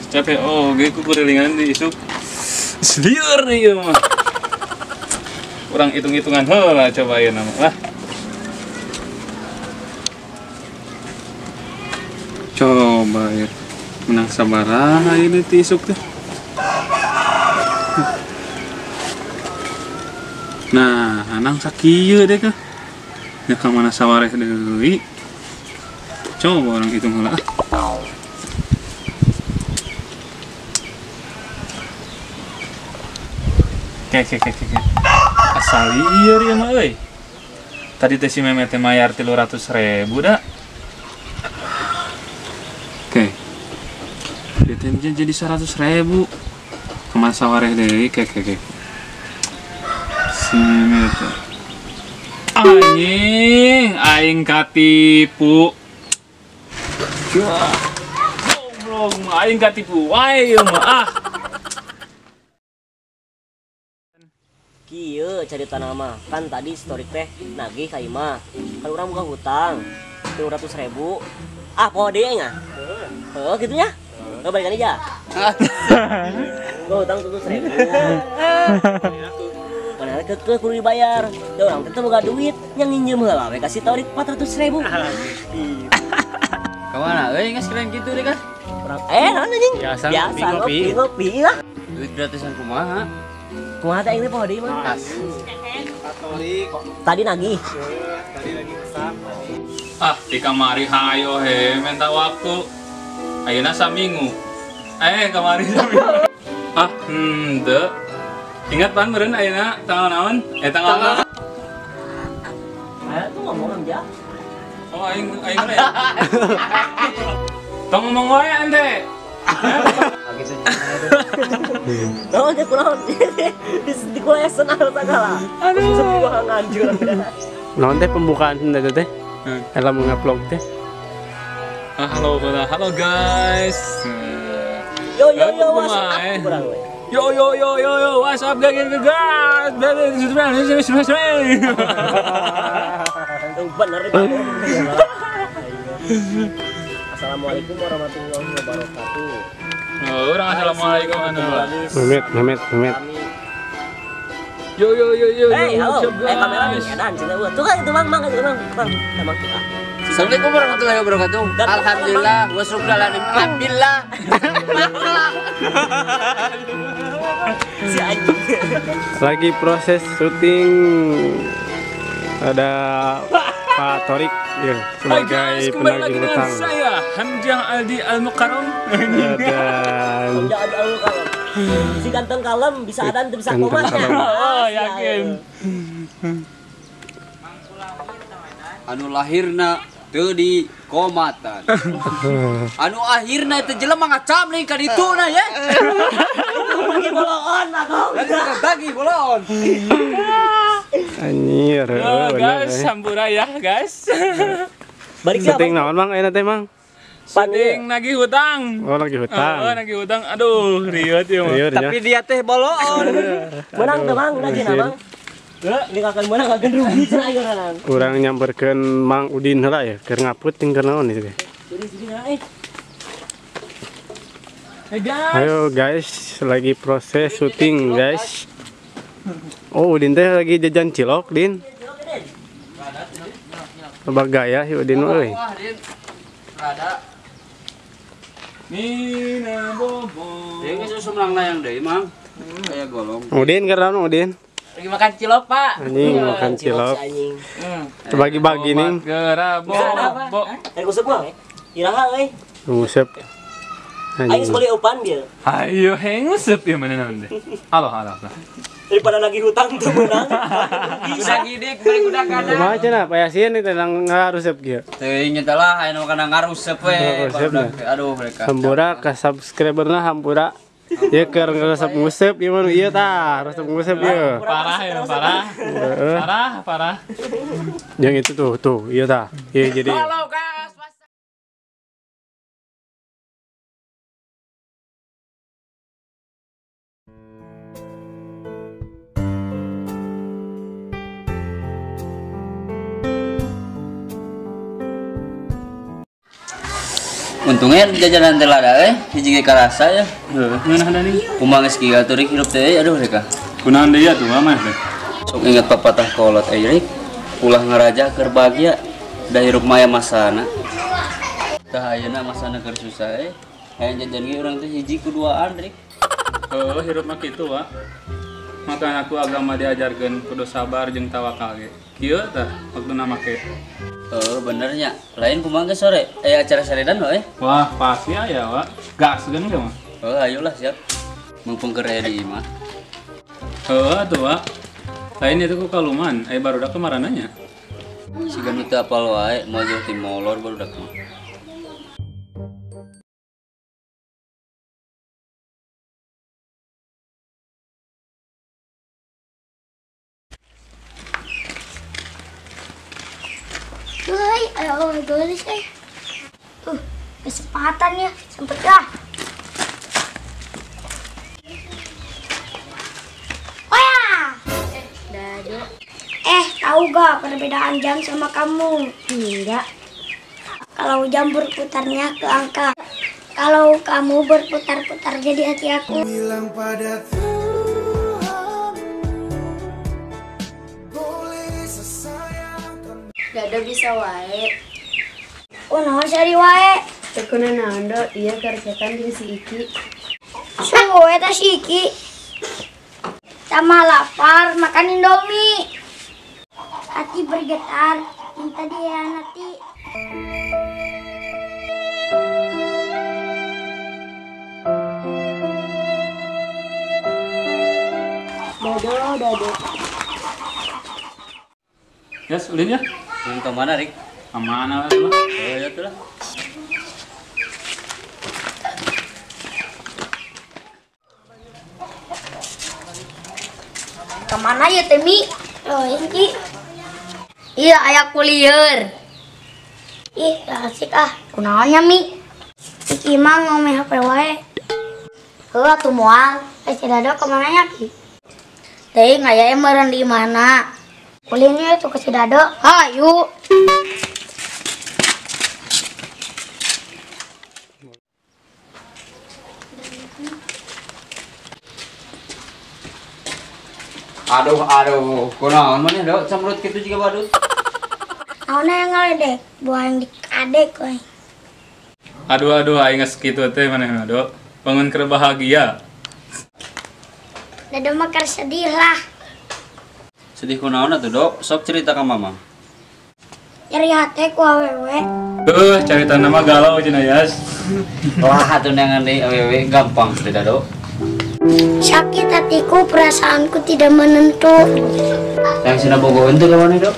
Capek oge ku kurilingan di isuk. Lieur ieu mah. Urang hitung-hitungan heula coba ieu nama lah. Coba ya. Menang sabaraha ieu ti isuk teh. Nah, anang sakieu deh kah. Nya ka mana sawareh deui. Coba orang hitung heula. Oke. Asal ieu ieu mah euy. Tadi teh si Memet teh mayar 300.000 da. Oke. Dia teh jadi 100.000. Kemana sawareh deui? Oke. Si Memet teh. Anjing, aing katipu. Goblok, aing katipu wae ieu mah ah. Kieu carita nama kan tadi story teh nagih ka imah. Kan urang boga hutang 300.000. Ah, poho deui aing ah. Heuh, kitu nya. Heuh, balikan aja. Gua hutang 300.000. Padahal kekeh kudu dibayar. Da urang teh boga duit, nya nginjem heula we kasih Torik 400.000. Ka mana euy geus keren kitu deh kah? Urang naon anjing? Biasa ngopi lah. Duit gratisan kumaha? Kumaha teh aing teh poho deui mah? Tadi nagih. Tadi lagi pesan. Ah, di kamari hayo he minta waktu. Ayeuna saminggu. Kamari saminggu. Ah, henteu. Ingat pan meureun ayeuna tanggal naon? Tanggal naon? Aya tuh ngomong aja. Oh, aing aing we. Tong ngomong wae ente. Naon teh kunaon? Di kulesan harus sagala. Aduh, gua nganjur. Naon teh pembukaan teh teh? Ela mau ngupload teh. Halo, halo guys. Yo yo yo, what's up kurang we. Yo yo yo yo yo, what's up guys? Bener. Assalamualaikum warahmatullahi wabarakatuh. Oh, orang assalamualaikum anu. Mehmet, Mehmet, Mehmet. Yo yo yo yo. Hey, halo. Kamera nih, edan cenah eueuh. Tuh kan itu Mang, Mang, itu Mang. Mang, Mang tuh. Assalamualaikum warahmatullahi wabarakatuh. Alhamdulillah, wa syukrulillah. Si anjing. Lagi proses syuting ada Pak Torik ya sebagai penagih hutang. Saya Hamzah Aldi Al-Mukarram. Dan Hamzah Aldi Al-Mukarram. Si ganteng kalem bisa adan bisa komat. Oh, yakin. Anu lahirna teu di komatan. Anu akhirna teu jelema ngacam nih ka dituna ya. Bagi boloon aku. Bagi boloon. Anjir. Oh, guys, hampura ya, guys. Balik syuting naon Mang ayeuna teh Mang? Syuting nagih hutang. Oh, nagih hutang. Oh, nagih hutang. Aduh, riut ieu mah. Tapi dia teh boloon. Menang teh Mang, nagih na Mang. Heuh, ini akan menang akan rugi cenah ayeuna nang. Urang nyamperkeun Mang Udin heula ya, keur ngaput jeung keur naon ieu teh. Hey guys. Ayo guys, lagi proses syuting guys. Oh, Udin teh lagi jajan cilok, Din. Loba gaya si Udin euy. Nina bobo. Deui geus usum layang deui, Mang. Aya golong. Udin keur naon Udin? Lagi makan cilok, Pak. Anjing makan cilok. Bagi-bagi nih. Bobo. Eh, nguseup mah. Iraha euy. Nguseup. Aing geus meuli eupan dia. Ayo nguseup ieu mana naon teh. Aloh aloh. Daripada lagi hutang tuh menang. Udah gidik beli udah kada. Kumaha cenah Pak Yasin teh ngaruseup kieu. Teuing nya lah aya nu kana ngaruseup we. Aduh mereka. Hampura ka subscriberna hampura. Ieu keur ngaruseup nguseup ieu mah ieu tah, resep nguseup ieu. Parah ya, parah. Parah, parah. Yang itu tuh, tuh, ieu tah. Ieu jadi. Untungnya jajanan teh lada hiji ge karasa ya. Heeh, ngeunah da nih. Kumaha geus kieu atuh hirup teh aduh reka. Kunaon deui atuh mah teh. Sok inget papatah kolot euy, ulah ngaraja keur bahagia da hirup mah aya masana. Tah ayeuna masana keur susah euy. Hayang jajan ge urang teh hiji ku duaan rik. Heuh, hirup mah kitu wa. Maka aku agama diajarkeun kudu sabar jeung tawakal ge. Kieu tah waktuna make. Oh, benernya. Lain kumaha geus sore? Aya acara saredan we? Wah, pasti aya, Wak. Gas geun ge mah. Oh, ayolah siap. Mumpung keur aya di imah. Heuh atuh, Wak. Lain itu ku kaluman, aya barudak kemarananya. Siga nu teu apal wae, moal jauh ti molor barudak mah. Hei, ayo gelis eh. Kesempatan ya, sempet lah. Oh ya. Dado. Tahu gak perbedaan jam sama kamu? Enggak. Kalau jam berputarnya ke angka. Kalau kamu berputar-putar jadi hati aku. Bilang pada Tuhan, boleh sesayang. Dado bisa wae. Oh, naon sari wae? Teu kunaon do, ieu kerjaan jeung si Iki. Suwe eta si Iki. Sama lapar makan Indomie. Hati bergetar, minta dihianati. Dado, dado. Yes, ulin ya. Ulin ke mana, Rik? Ke mana lah? Oh, ya tuh lah. Kemana ya, Temi? Oh, ini. Iya, ayah kulier. Ih, asik ah. Kunaonnya, Mi? Iki mah ngomeh HP wae. Heuh atuh moal. Si Dado kemana nya, Ki? Teuing aya meureun di mana? Kuliahnya itu ke si Dado. Hayu. Aduh aduh, kunaon maneh Dok cemrut kitu jiga badut. Naon yang ngaledek, buah yang dikadek we. Aduh aduh aing geus kitu teh maneh mah Dok. Bangun keur bahagia. Dado mah keur sedih lah. Sedih kunaon atuh Dok? Sok cerita ka Mama. Nyeri hate ku awewe. Carita nama galau cenah Yas. Lah atuh neangan deui awewe gampang teh Dado. Sakit hatiku, perasaanku tidak menentu. Yang sina bogoheun teh ka maneh Dok?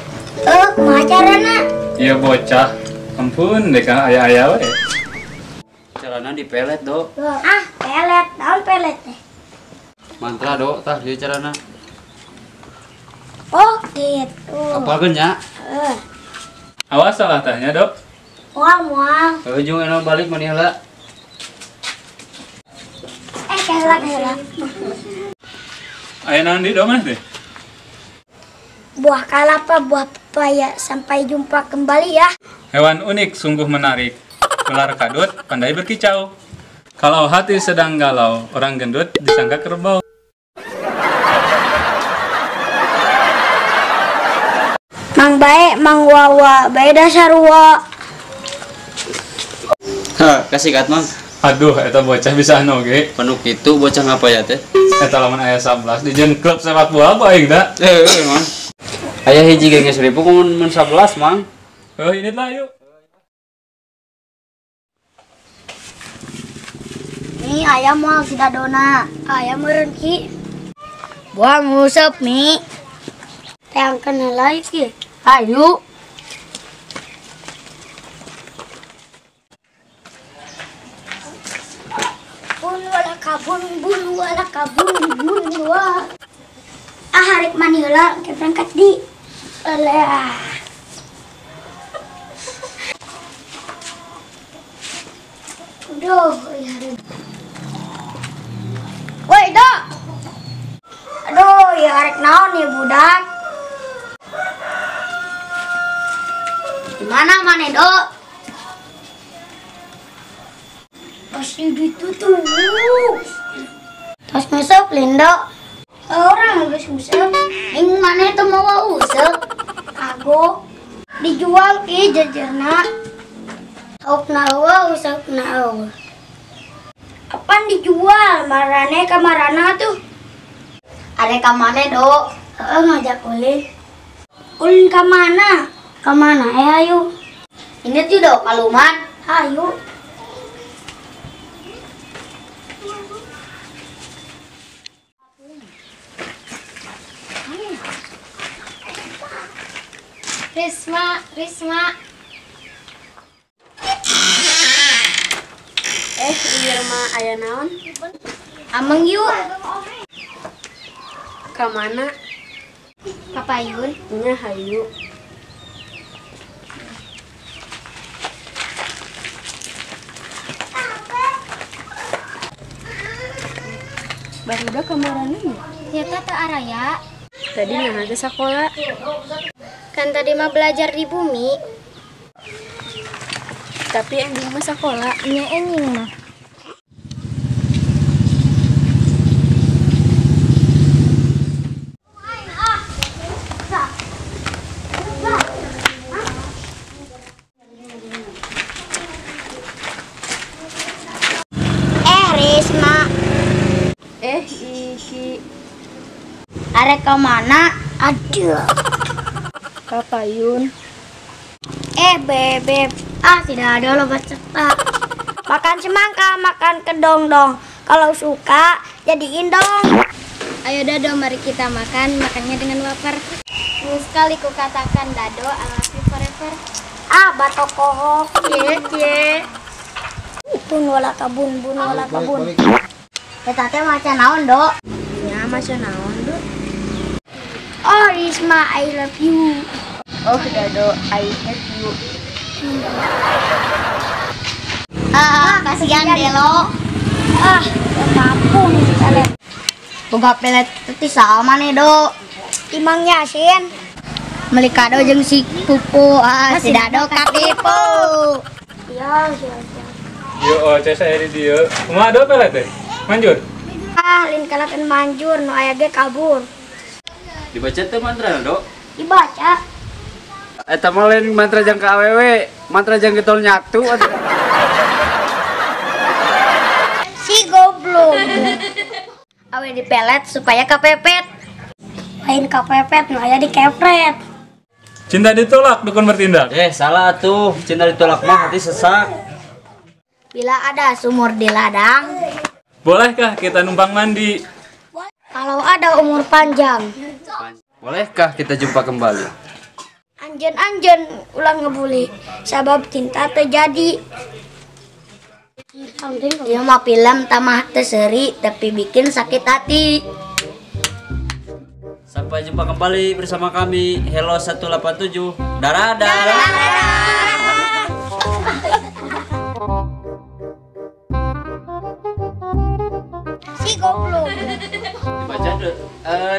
Kumaha carana? Ieu bocah. Ampun dek aya-aya we. Carana dipelet Dok. Ah, pelet. Naon pelet teh? Mantra Dok, tah ieu carana. Oh, gitu. Apalkeun nya? Heeh. Awas salah tanya Dok. Moal moal. Ujung eno balik maneh heula. Heula heula. Aya naon di Dok maneh teh? Buah kalapa, buah pepaya. Sampai jumpa kembali ya. Hewan unik sungguh menarik. Ular kadut pandai berkicau. Kalau hati sedang galau, orang gendut disangka kerbau. Mang bae, mang wawa, bae dasar wa. Hah, kasih kat mang. Aduh, eta bocah bisa anu oge. Penuh kitu bocah ngapa ya teh? Eta lamun aya 11 dijieun klub sepak bola ku aing da. Mang. Aya hiji ge geus ribu mun 11 mang. Heuh, ini lah yuk. Nih ayam moal si Dadona. Ayam meureun ki. Buah nguseup mi. Teangkeun heula iki. Ayo. Bun wala kabun, bun wala kabun, bun wala. Ah, harik mani heula, ke berangkat di. Alah. Aduh, ya. Woi, Dok. Aduh, ya arek naon nih budak. Mana mana Dok? Pasti ditutup. Tos nguseup Lindo. Orang geus nguseup. Ing mana itu mau useup? Kagok. Dijual ki jejerna. Haukna eueuh useupna eueuh. Apaan dijual? Marane ka marana tuh. Are ka mana Dok? Heeh ngajak ulin. Ulin ka mana? Ka mana ayo? Ini tuh Dok kaluman. Ayo. Risma, Risma. Irma aya naon? Ameng yuk. Ka mana? Papayun. Nya hayu. Barudak kamarana nya? Nyata teu araya. Tadi naha teh sakola? Kan tadi mah belajar di bumi. Tapi enjing mah sakola. Nya enjing mah. Risma. Iki. Arek ka mana? Aduh. Kapayun. Bebek. Ah, tidak ada loba cepat. Makan semangka, makan kedongdong. Kalau suka, jadiin dong. Ayo Dado, mari kita makan. Makannya dengan lapar. Ingin sekali ku katakan Dado, I love you forever. Ah, batok kohok. Cie, cie. Bun wala kabun, bun wala kabun. Eta teh maca naon, Dok? Nya maca naon, Dok? Oh, Risma, I love you. Oh, Dado, I hate you. Ah, kasihan Delo. Ah, kampung pelet. Boga pelet teh sama nih, Dok. Imang Yasin. Meuli kado jeung si Pupu, ah, si Dado katipu. Ya, ya, ya. Yo, oh, saya di dieu. Kumaha do pelet teh? Manjur? Ah, lain kalakan manjur, nu aya ge kabur. Dibaca teh mantra, Dok? Dibaca. Eta mah lain mantra jang ka awewe, mantra jang getol nyatu atuh. Si goblok. Awe dipelet supaya kepepet. Lain kepepet, nu aya dikepret. Cinta ditolak, dukun bertindak. Salah tuh. Cinta ditolak mah hati sesak. Bila ada sumur di ladang, bolehkah kita numpang mandi? Kalau ada umur panjang, bolehkah kita jumpa kembali? Anjen-anjen ulang ngebuli, sabab cinta terjadi. Dia mah film tamah teseri tapi bikin sakit hati. Sampai jumpa kembali bersama kami Hello 187. Dadah. Si goblok. Dibaca dulu.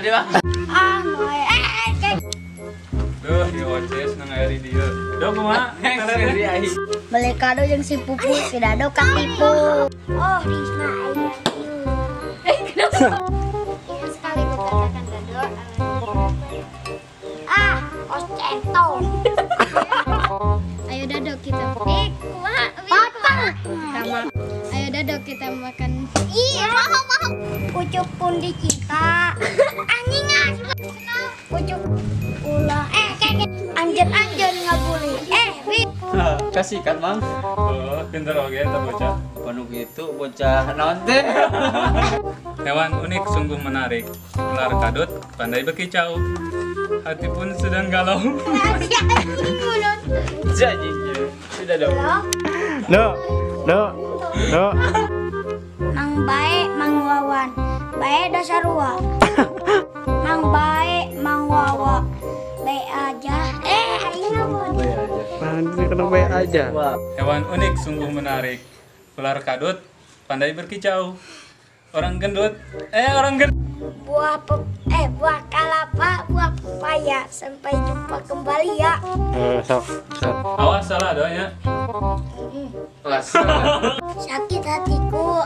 Dia. Duh, di oces nang aya di dieu. Duh, kumaha? Beli kado jeung si Pupu, si Dado katipu. Oh, Risna aya. Kenapa? Ingin sekali kukatakan Dado. Ah, os centong. Ayo Dado kita. Kumaha? Ayo Dado kita makan. Iya, mau. Ucup pun dicinta. Anjing ah. Ucup ulah. Anjen-anjen ngabuli. Kasih kan, Mang. Oh, pinter oge eta bocah. Apa nu kitu bocah naon teh? Hewan unik sungguh menarik. Ular kadut pandai berkicau. Hati pun sedang galau. Jadi, sudah dong. No. No. No. Mang bae Mang Wawan. Bae dasarua. Mang bae Mang Wawa. Bae aja. Aing ngabun. Nanti kena bae aja. Hewan unik sungguh menarik. Ular kadut pandai berkicau. Orang gendut. Orang gendut. Buah kelapa, buah pepaya. Sampai jumpa kembali ya. Sok. Awas salah doanya. Sakit hatiku.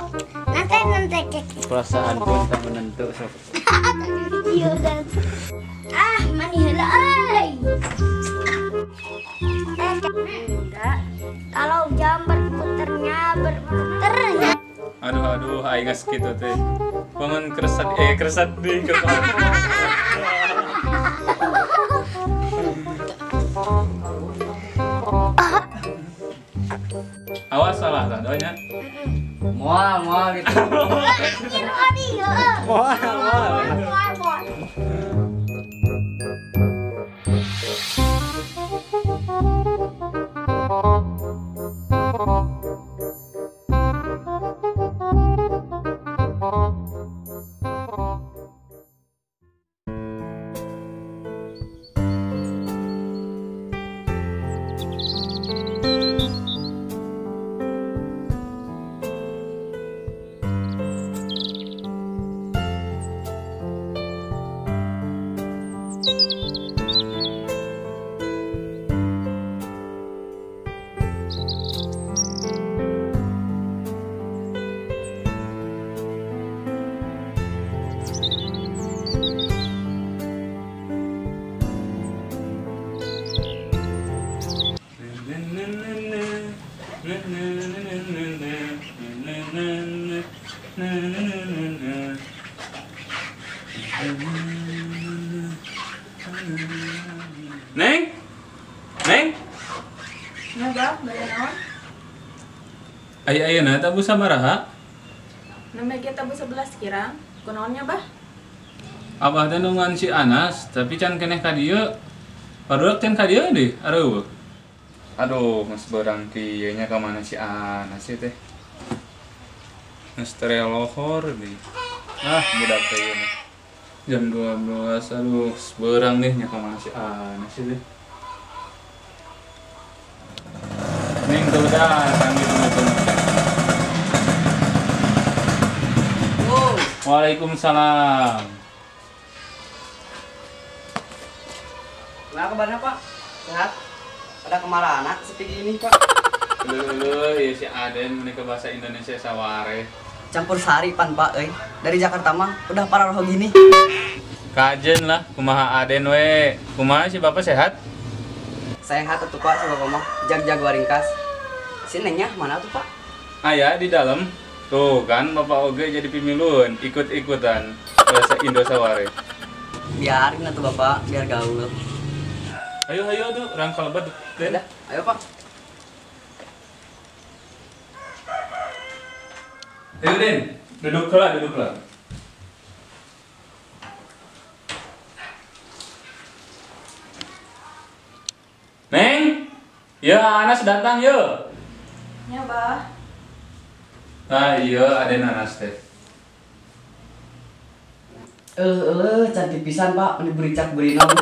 Nanti Perasaan pun tak menentu sok. Ah, mani heula euy. Enggak. Kalau jam berputarnya. Aduh, aing geus kitu teh. Bangun keresat keresat di kepala. Awas salah lah doanya. Moal gitu. Moal. Neng? Neng? Nah, Bah, bade naon? Aya ayeuna tabu sabaraha? Nembe ge tabu 11 kirang. Kunaon nya, Bah? Abah teh nungguan si Anas, tapi can keneh ka dieu. Barudak can ka dieu deui, areueuh. Aduh, geus beurang kieu nya ka mana si Anas ieu teh. Geus terelohor deui. Ah, budak teh ieu mah. Jam 12, aduh, beurang nih nya ka mana si Anas ieu teh. Neng tuh datang gitu gitu. Oh. Waalaikumsalam. Gimana kabarnya, Pak? Sehat? Ada kemarahan anak seperti ini, Pak? Lulu, ya si Aden mereka bahasa Indonesia saware. Campur sari pan Pak euy. Dari Jakarta mah udah parah roh gini. Kajen lah, kumaha Aden we. Kumaha si Bapak sehat? Sehat atuh Pak, si Bapak mah jag-jag waringkas. Si Nengnya mana tuh Pak? Aya di dalam. Tuh kan Bapak oge jadi pimilun, ikut-ikutan bahasa Indo saware. Biarin atuh Bapak, biar gaul. Ayo ayo tuh, urang kalebet. Udah, ayo Pak. Ayo Den, duduk lah, duduk lah. Neng, ya Anas datang yo. Ya Bah. Ah iya, ada Anas teh. Cantik pisan Pak, ini bericak berinong.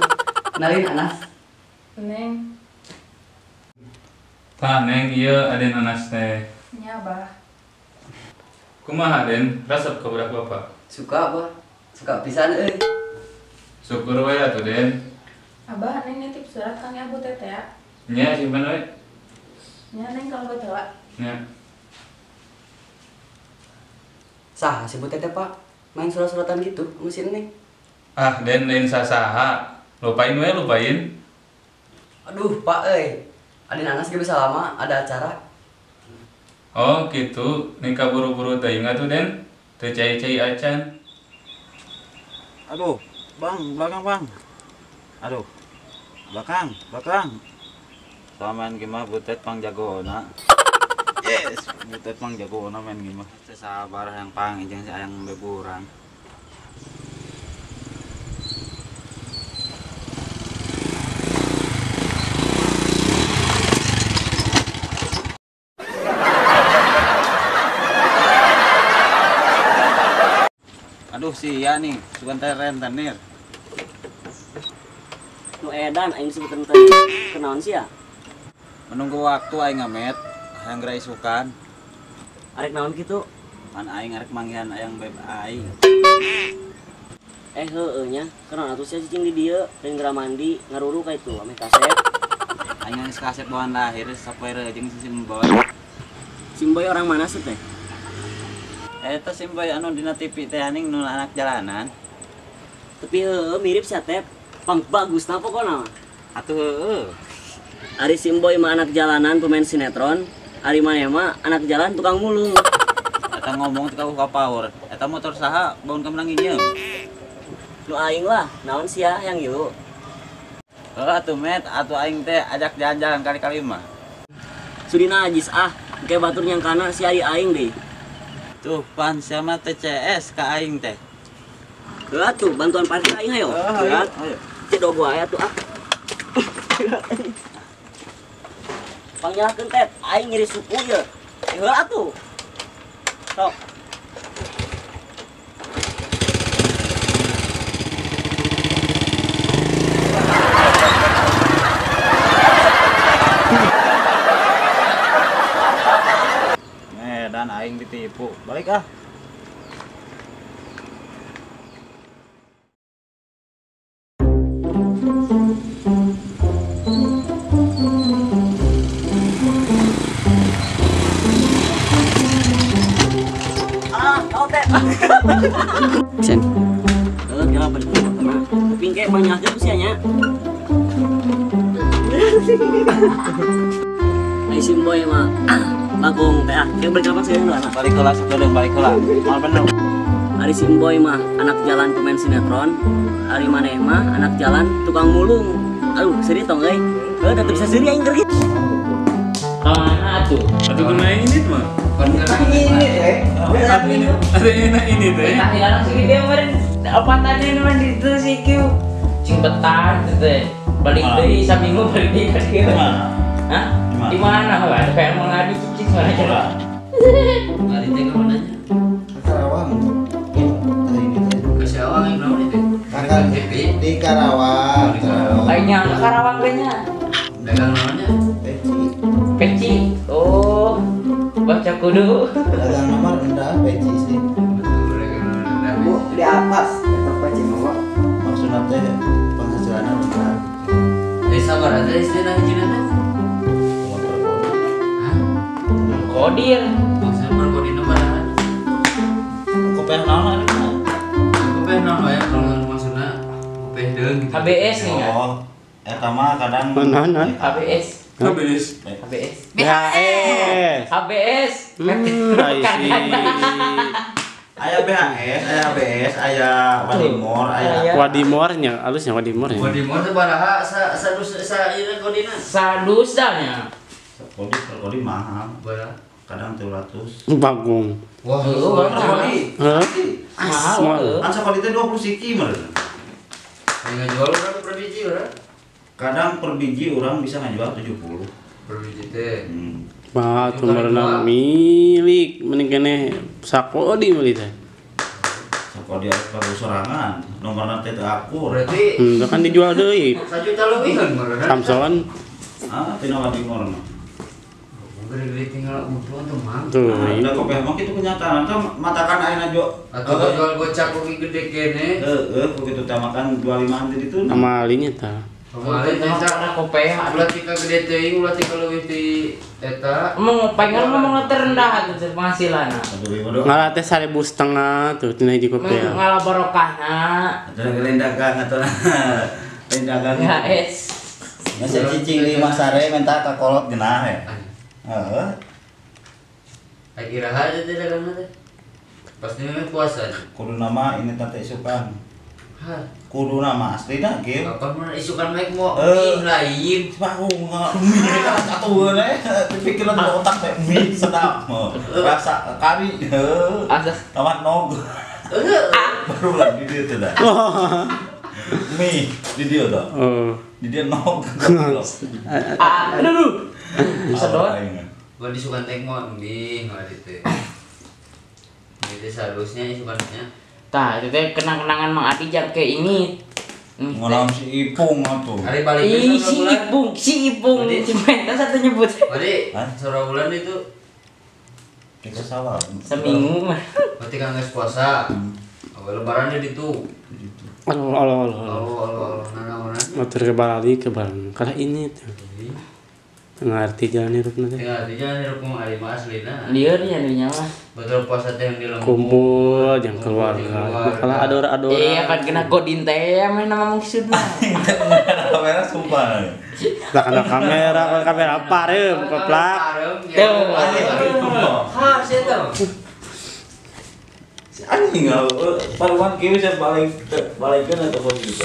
Kenalin Anas. Neng. Tah Neng, iya ada Anas teh. Ya Bah. Kumaha Den, resep ka budak Bapak? Suka Bah, suka pisan euy. Syukur we atuh Den. Abah, Neng nitip surat kang Abu Tete ya. Nya simpen we. Nya Neng kalau baca. Nya. Saha si Bu Tete Pak? Main surat-suratan gitu sama si Neng. Ah, Den lain sasaha. Lupain we, lupain. Aduh, Pak euy. Aden Anas ge bisa lama ada acara. Oh, gitu. Nikah buru-buru teuing atuh Den. Teu cai-cai acan. Aduh, Bang, belakang, Bang. Aduh. Belakang, belakang. Sama main gimana butet pang jagona. Yes, butet pang jagona main gimana. Sabar yang pang jeung si ayang beburan. Aduh sia nih, sugan teh rentenir. Nu edan aing disebut rentenir. Kenaon sia? Menunggu waktu aing ngamet, hayang geura isukan. Arek naon kitu? Pan aing arek manggihan ayang beb aing. Heueuh nya, kenaon atuh sia cicing di dieu, lain geura mandi, ngaruru ka itu ameh kasep. Aing geus kasep bawaan lahir sapoe jeung si Simboy. Simboy orang mana sih teh? Eta Simboy anu dina TV teh aning nu anak jalanan. Tapi heueuh mirip sia teh. Pang bagus na pokona mah. Atuh heueuh. Ari Simboy mah anak jalanan pemain sinetron, ari maneh mah anak jalan tukang mulung. Eta ngomong teh ka power. Eta motor saha baun ka menang nginjeum. Nu aing lah, naon sia yang ieu? Heuh atuh met, atuh aing teh ajak jalan-jalan kali-kali mah. Sudina ajis ah, engke batur nyangkana si ari aing deui. Tuh pan sama TCS ka aing teh. Heuh atuh bantuan parkir aing hayo. Heuh. Cedog wae atuh ah. Pangyalahkeun teh, aing nyeri suku ye. Heuh atuh. Sok. Dan aing ditipu. Balik ah. Ah, kau teh. Sen. Heuh, kira balik kana. Kuping ke banyaknya sia nya. Ai Simboy mah bagong teh ah, kayak balik kapan sih lah. Balik kelas sakedeung balik heula. Moal bener. Ari Simboy mah anak jalan pemain sinetron, ari maneh mah anak jalan tukang mulung. Aduh, sedih tong euy. Heuh, tetep bisa seuri aing keur kitu. Mana atuh? Atuh kumaha ini mah? Ini teh. Ada enak ini teh. Tah langsung dia kemarin apa tadi mah di itu si Q. Cing betah itu teh. Balik deui saminggu balik deui ka dieu. Hah? Di mana? Ada kayak mau ngadu cicing mana coba? Mari teh ka mana nya? Karawang. Ke Karawang yang naon itu? Di Karawang. Aingnya ke Karawang teh nya. Dagang naonnya? Peci. Peci. Oh. Baca kudu. Dagang nomor rendah peci sih. Bu, di atas eta peci mah. Maksudna teh penghasilanna rendah. Sabar aja istilah hijina teh. Kodir. Maksudnya berkodin apa namanya? Kopi naon ari? Kopi naon wae kalau maksudna kopi deung. HBS nih kan. Oh, eta mah kadang naon? HBS. HBS. HBS. BHS. HBS. Aya BHS, aya HBS, aya Wadimor, aya Wadimornya, alusnya Wadimor ya. Wadimor teh baraha sa sa ieu kodina. Sadusa nya. Kodi kodi mahal. Baraha? Kadang 300. Bagong. Wah, kodi. Hah? Mahal. Kan sakodi teh 20 siki meureun. Ngajual urang per biji urang. Kadang per biji urang bisa ngajual 70. Per biji teh. Bah, tuh merenang milik mending keneh sakodi meuli teh. Sakodi baru sorangan, nomorna teh teu akur. Berarti kan dijual deui. 1 juta leuwihan meureun. Samson. Ah, tina Wadimor mah. Gede-gede tinggal utuh tuh mang. Tuh, da kopi mah kitu kenyataan teh matakan ayeuna jo. Atau jual gocap oge gede kene. Heeh, begitu teh makan 25-an di ditu. Amalinya tah. Kemarin teh kopi ulah tika gede teuing, ulah tika leuwih ti eta. Emang pengen ngomong terendah tuh penghasilan. Ngalah teh 1.500 tuh tina hiji kopi. Ngalah barokahna. Atuh lain dagang atuh. Lain dagang. BHS. Masa cicing di Masare minta ka kolot geunah ya. Heeh. Ai iraha teh dagangna teh. Pasti memang puasa. Kudu nama ini teh isukan. Kudu nama aslina kieu. Kapan mun isukan mah mau mie lain. Bahu mie satu we pikiran di otak teh mie sedap. Rasa kari heuh. Tamat nog. Baru lagi di dieu teh dah. Mie di dieu tah. Di dieu nog. Aduh. Sedot. Mun isukan teh mau mie ngari teh. Mie teh salusnya isukannya. Tah, itu teh kenang-kenangan Mang Adi jam kayak ini. Ngalamin si Ipung atuh. Hari balik ih, si Ipung, si Ipung. Cuma satu nyebut. Berarti seberapa bulan itu? Tiga sawal. Seminggu mah. Berarti kan geus puasa. Awal lebaran di ditu. Aduh, aduh, aduh. Aduh, aduh, aduh. Motor ke Bali ke Barang. Karena ini tuh. Ngerti jalan hirup nanti. Ngerti jalan hirup mah ari mah aslina. Lieur nya nya mah. Betul puasa teh yang di lembur. Kumpul jeung keluarga. Kalau ador-ador. Iya kan kena godin teh mah nama maksudna. Kamera sumpah. Lah kana kamera, kamera pareum koplak. Tuh. Ha, sia teh. Si anjing paruan kieu bisa balik balikeun atau gitu.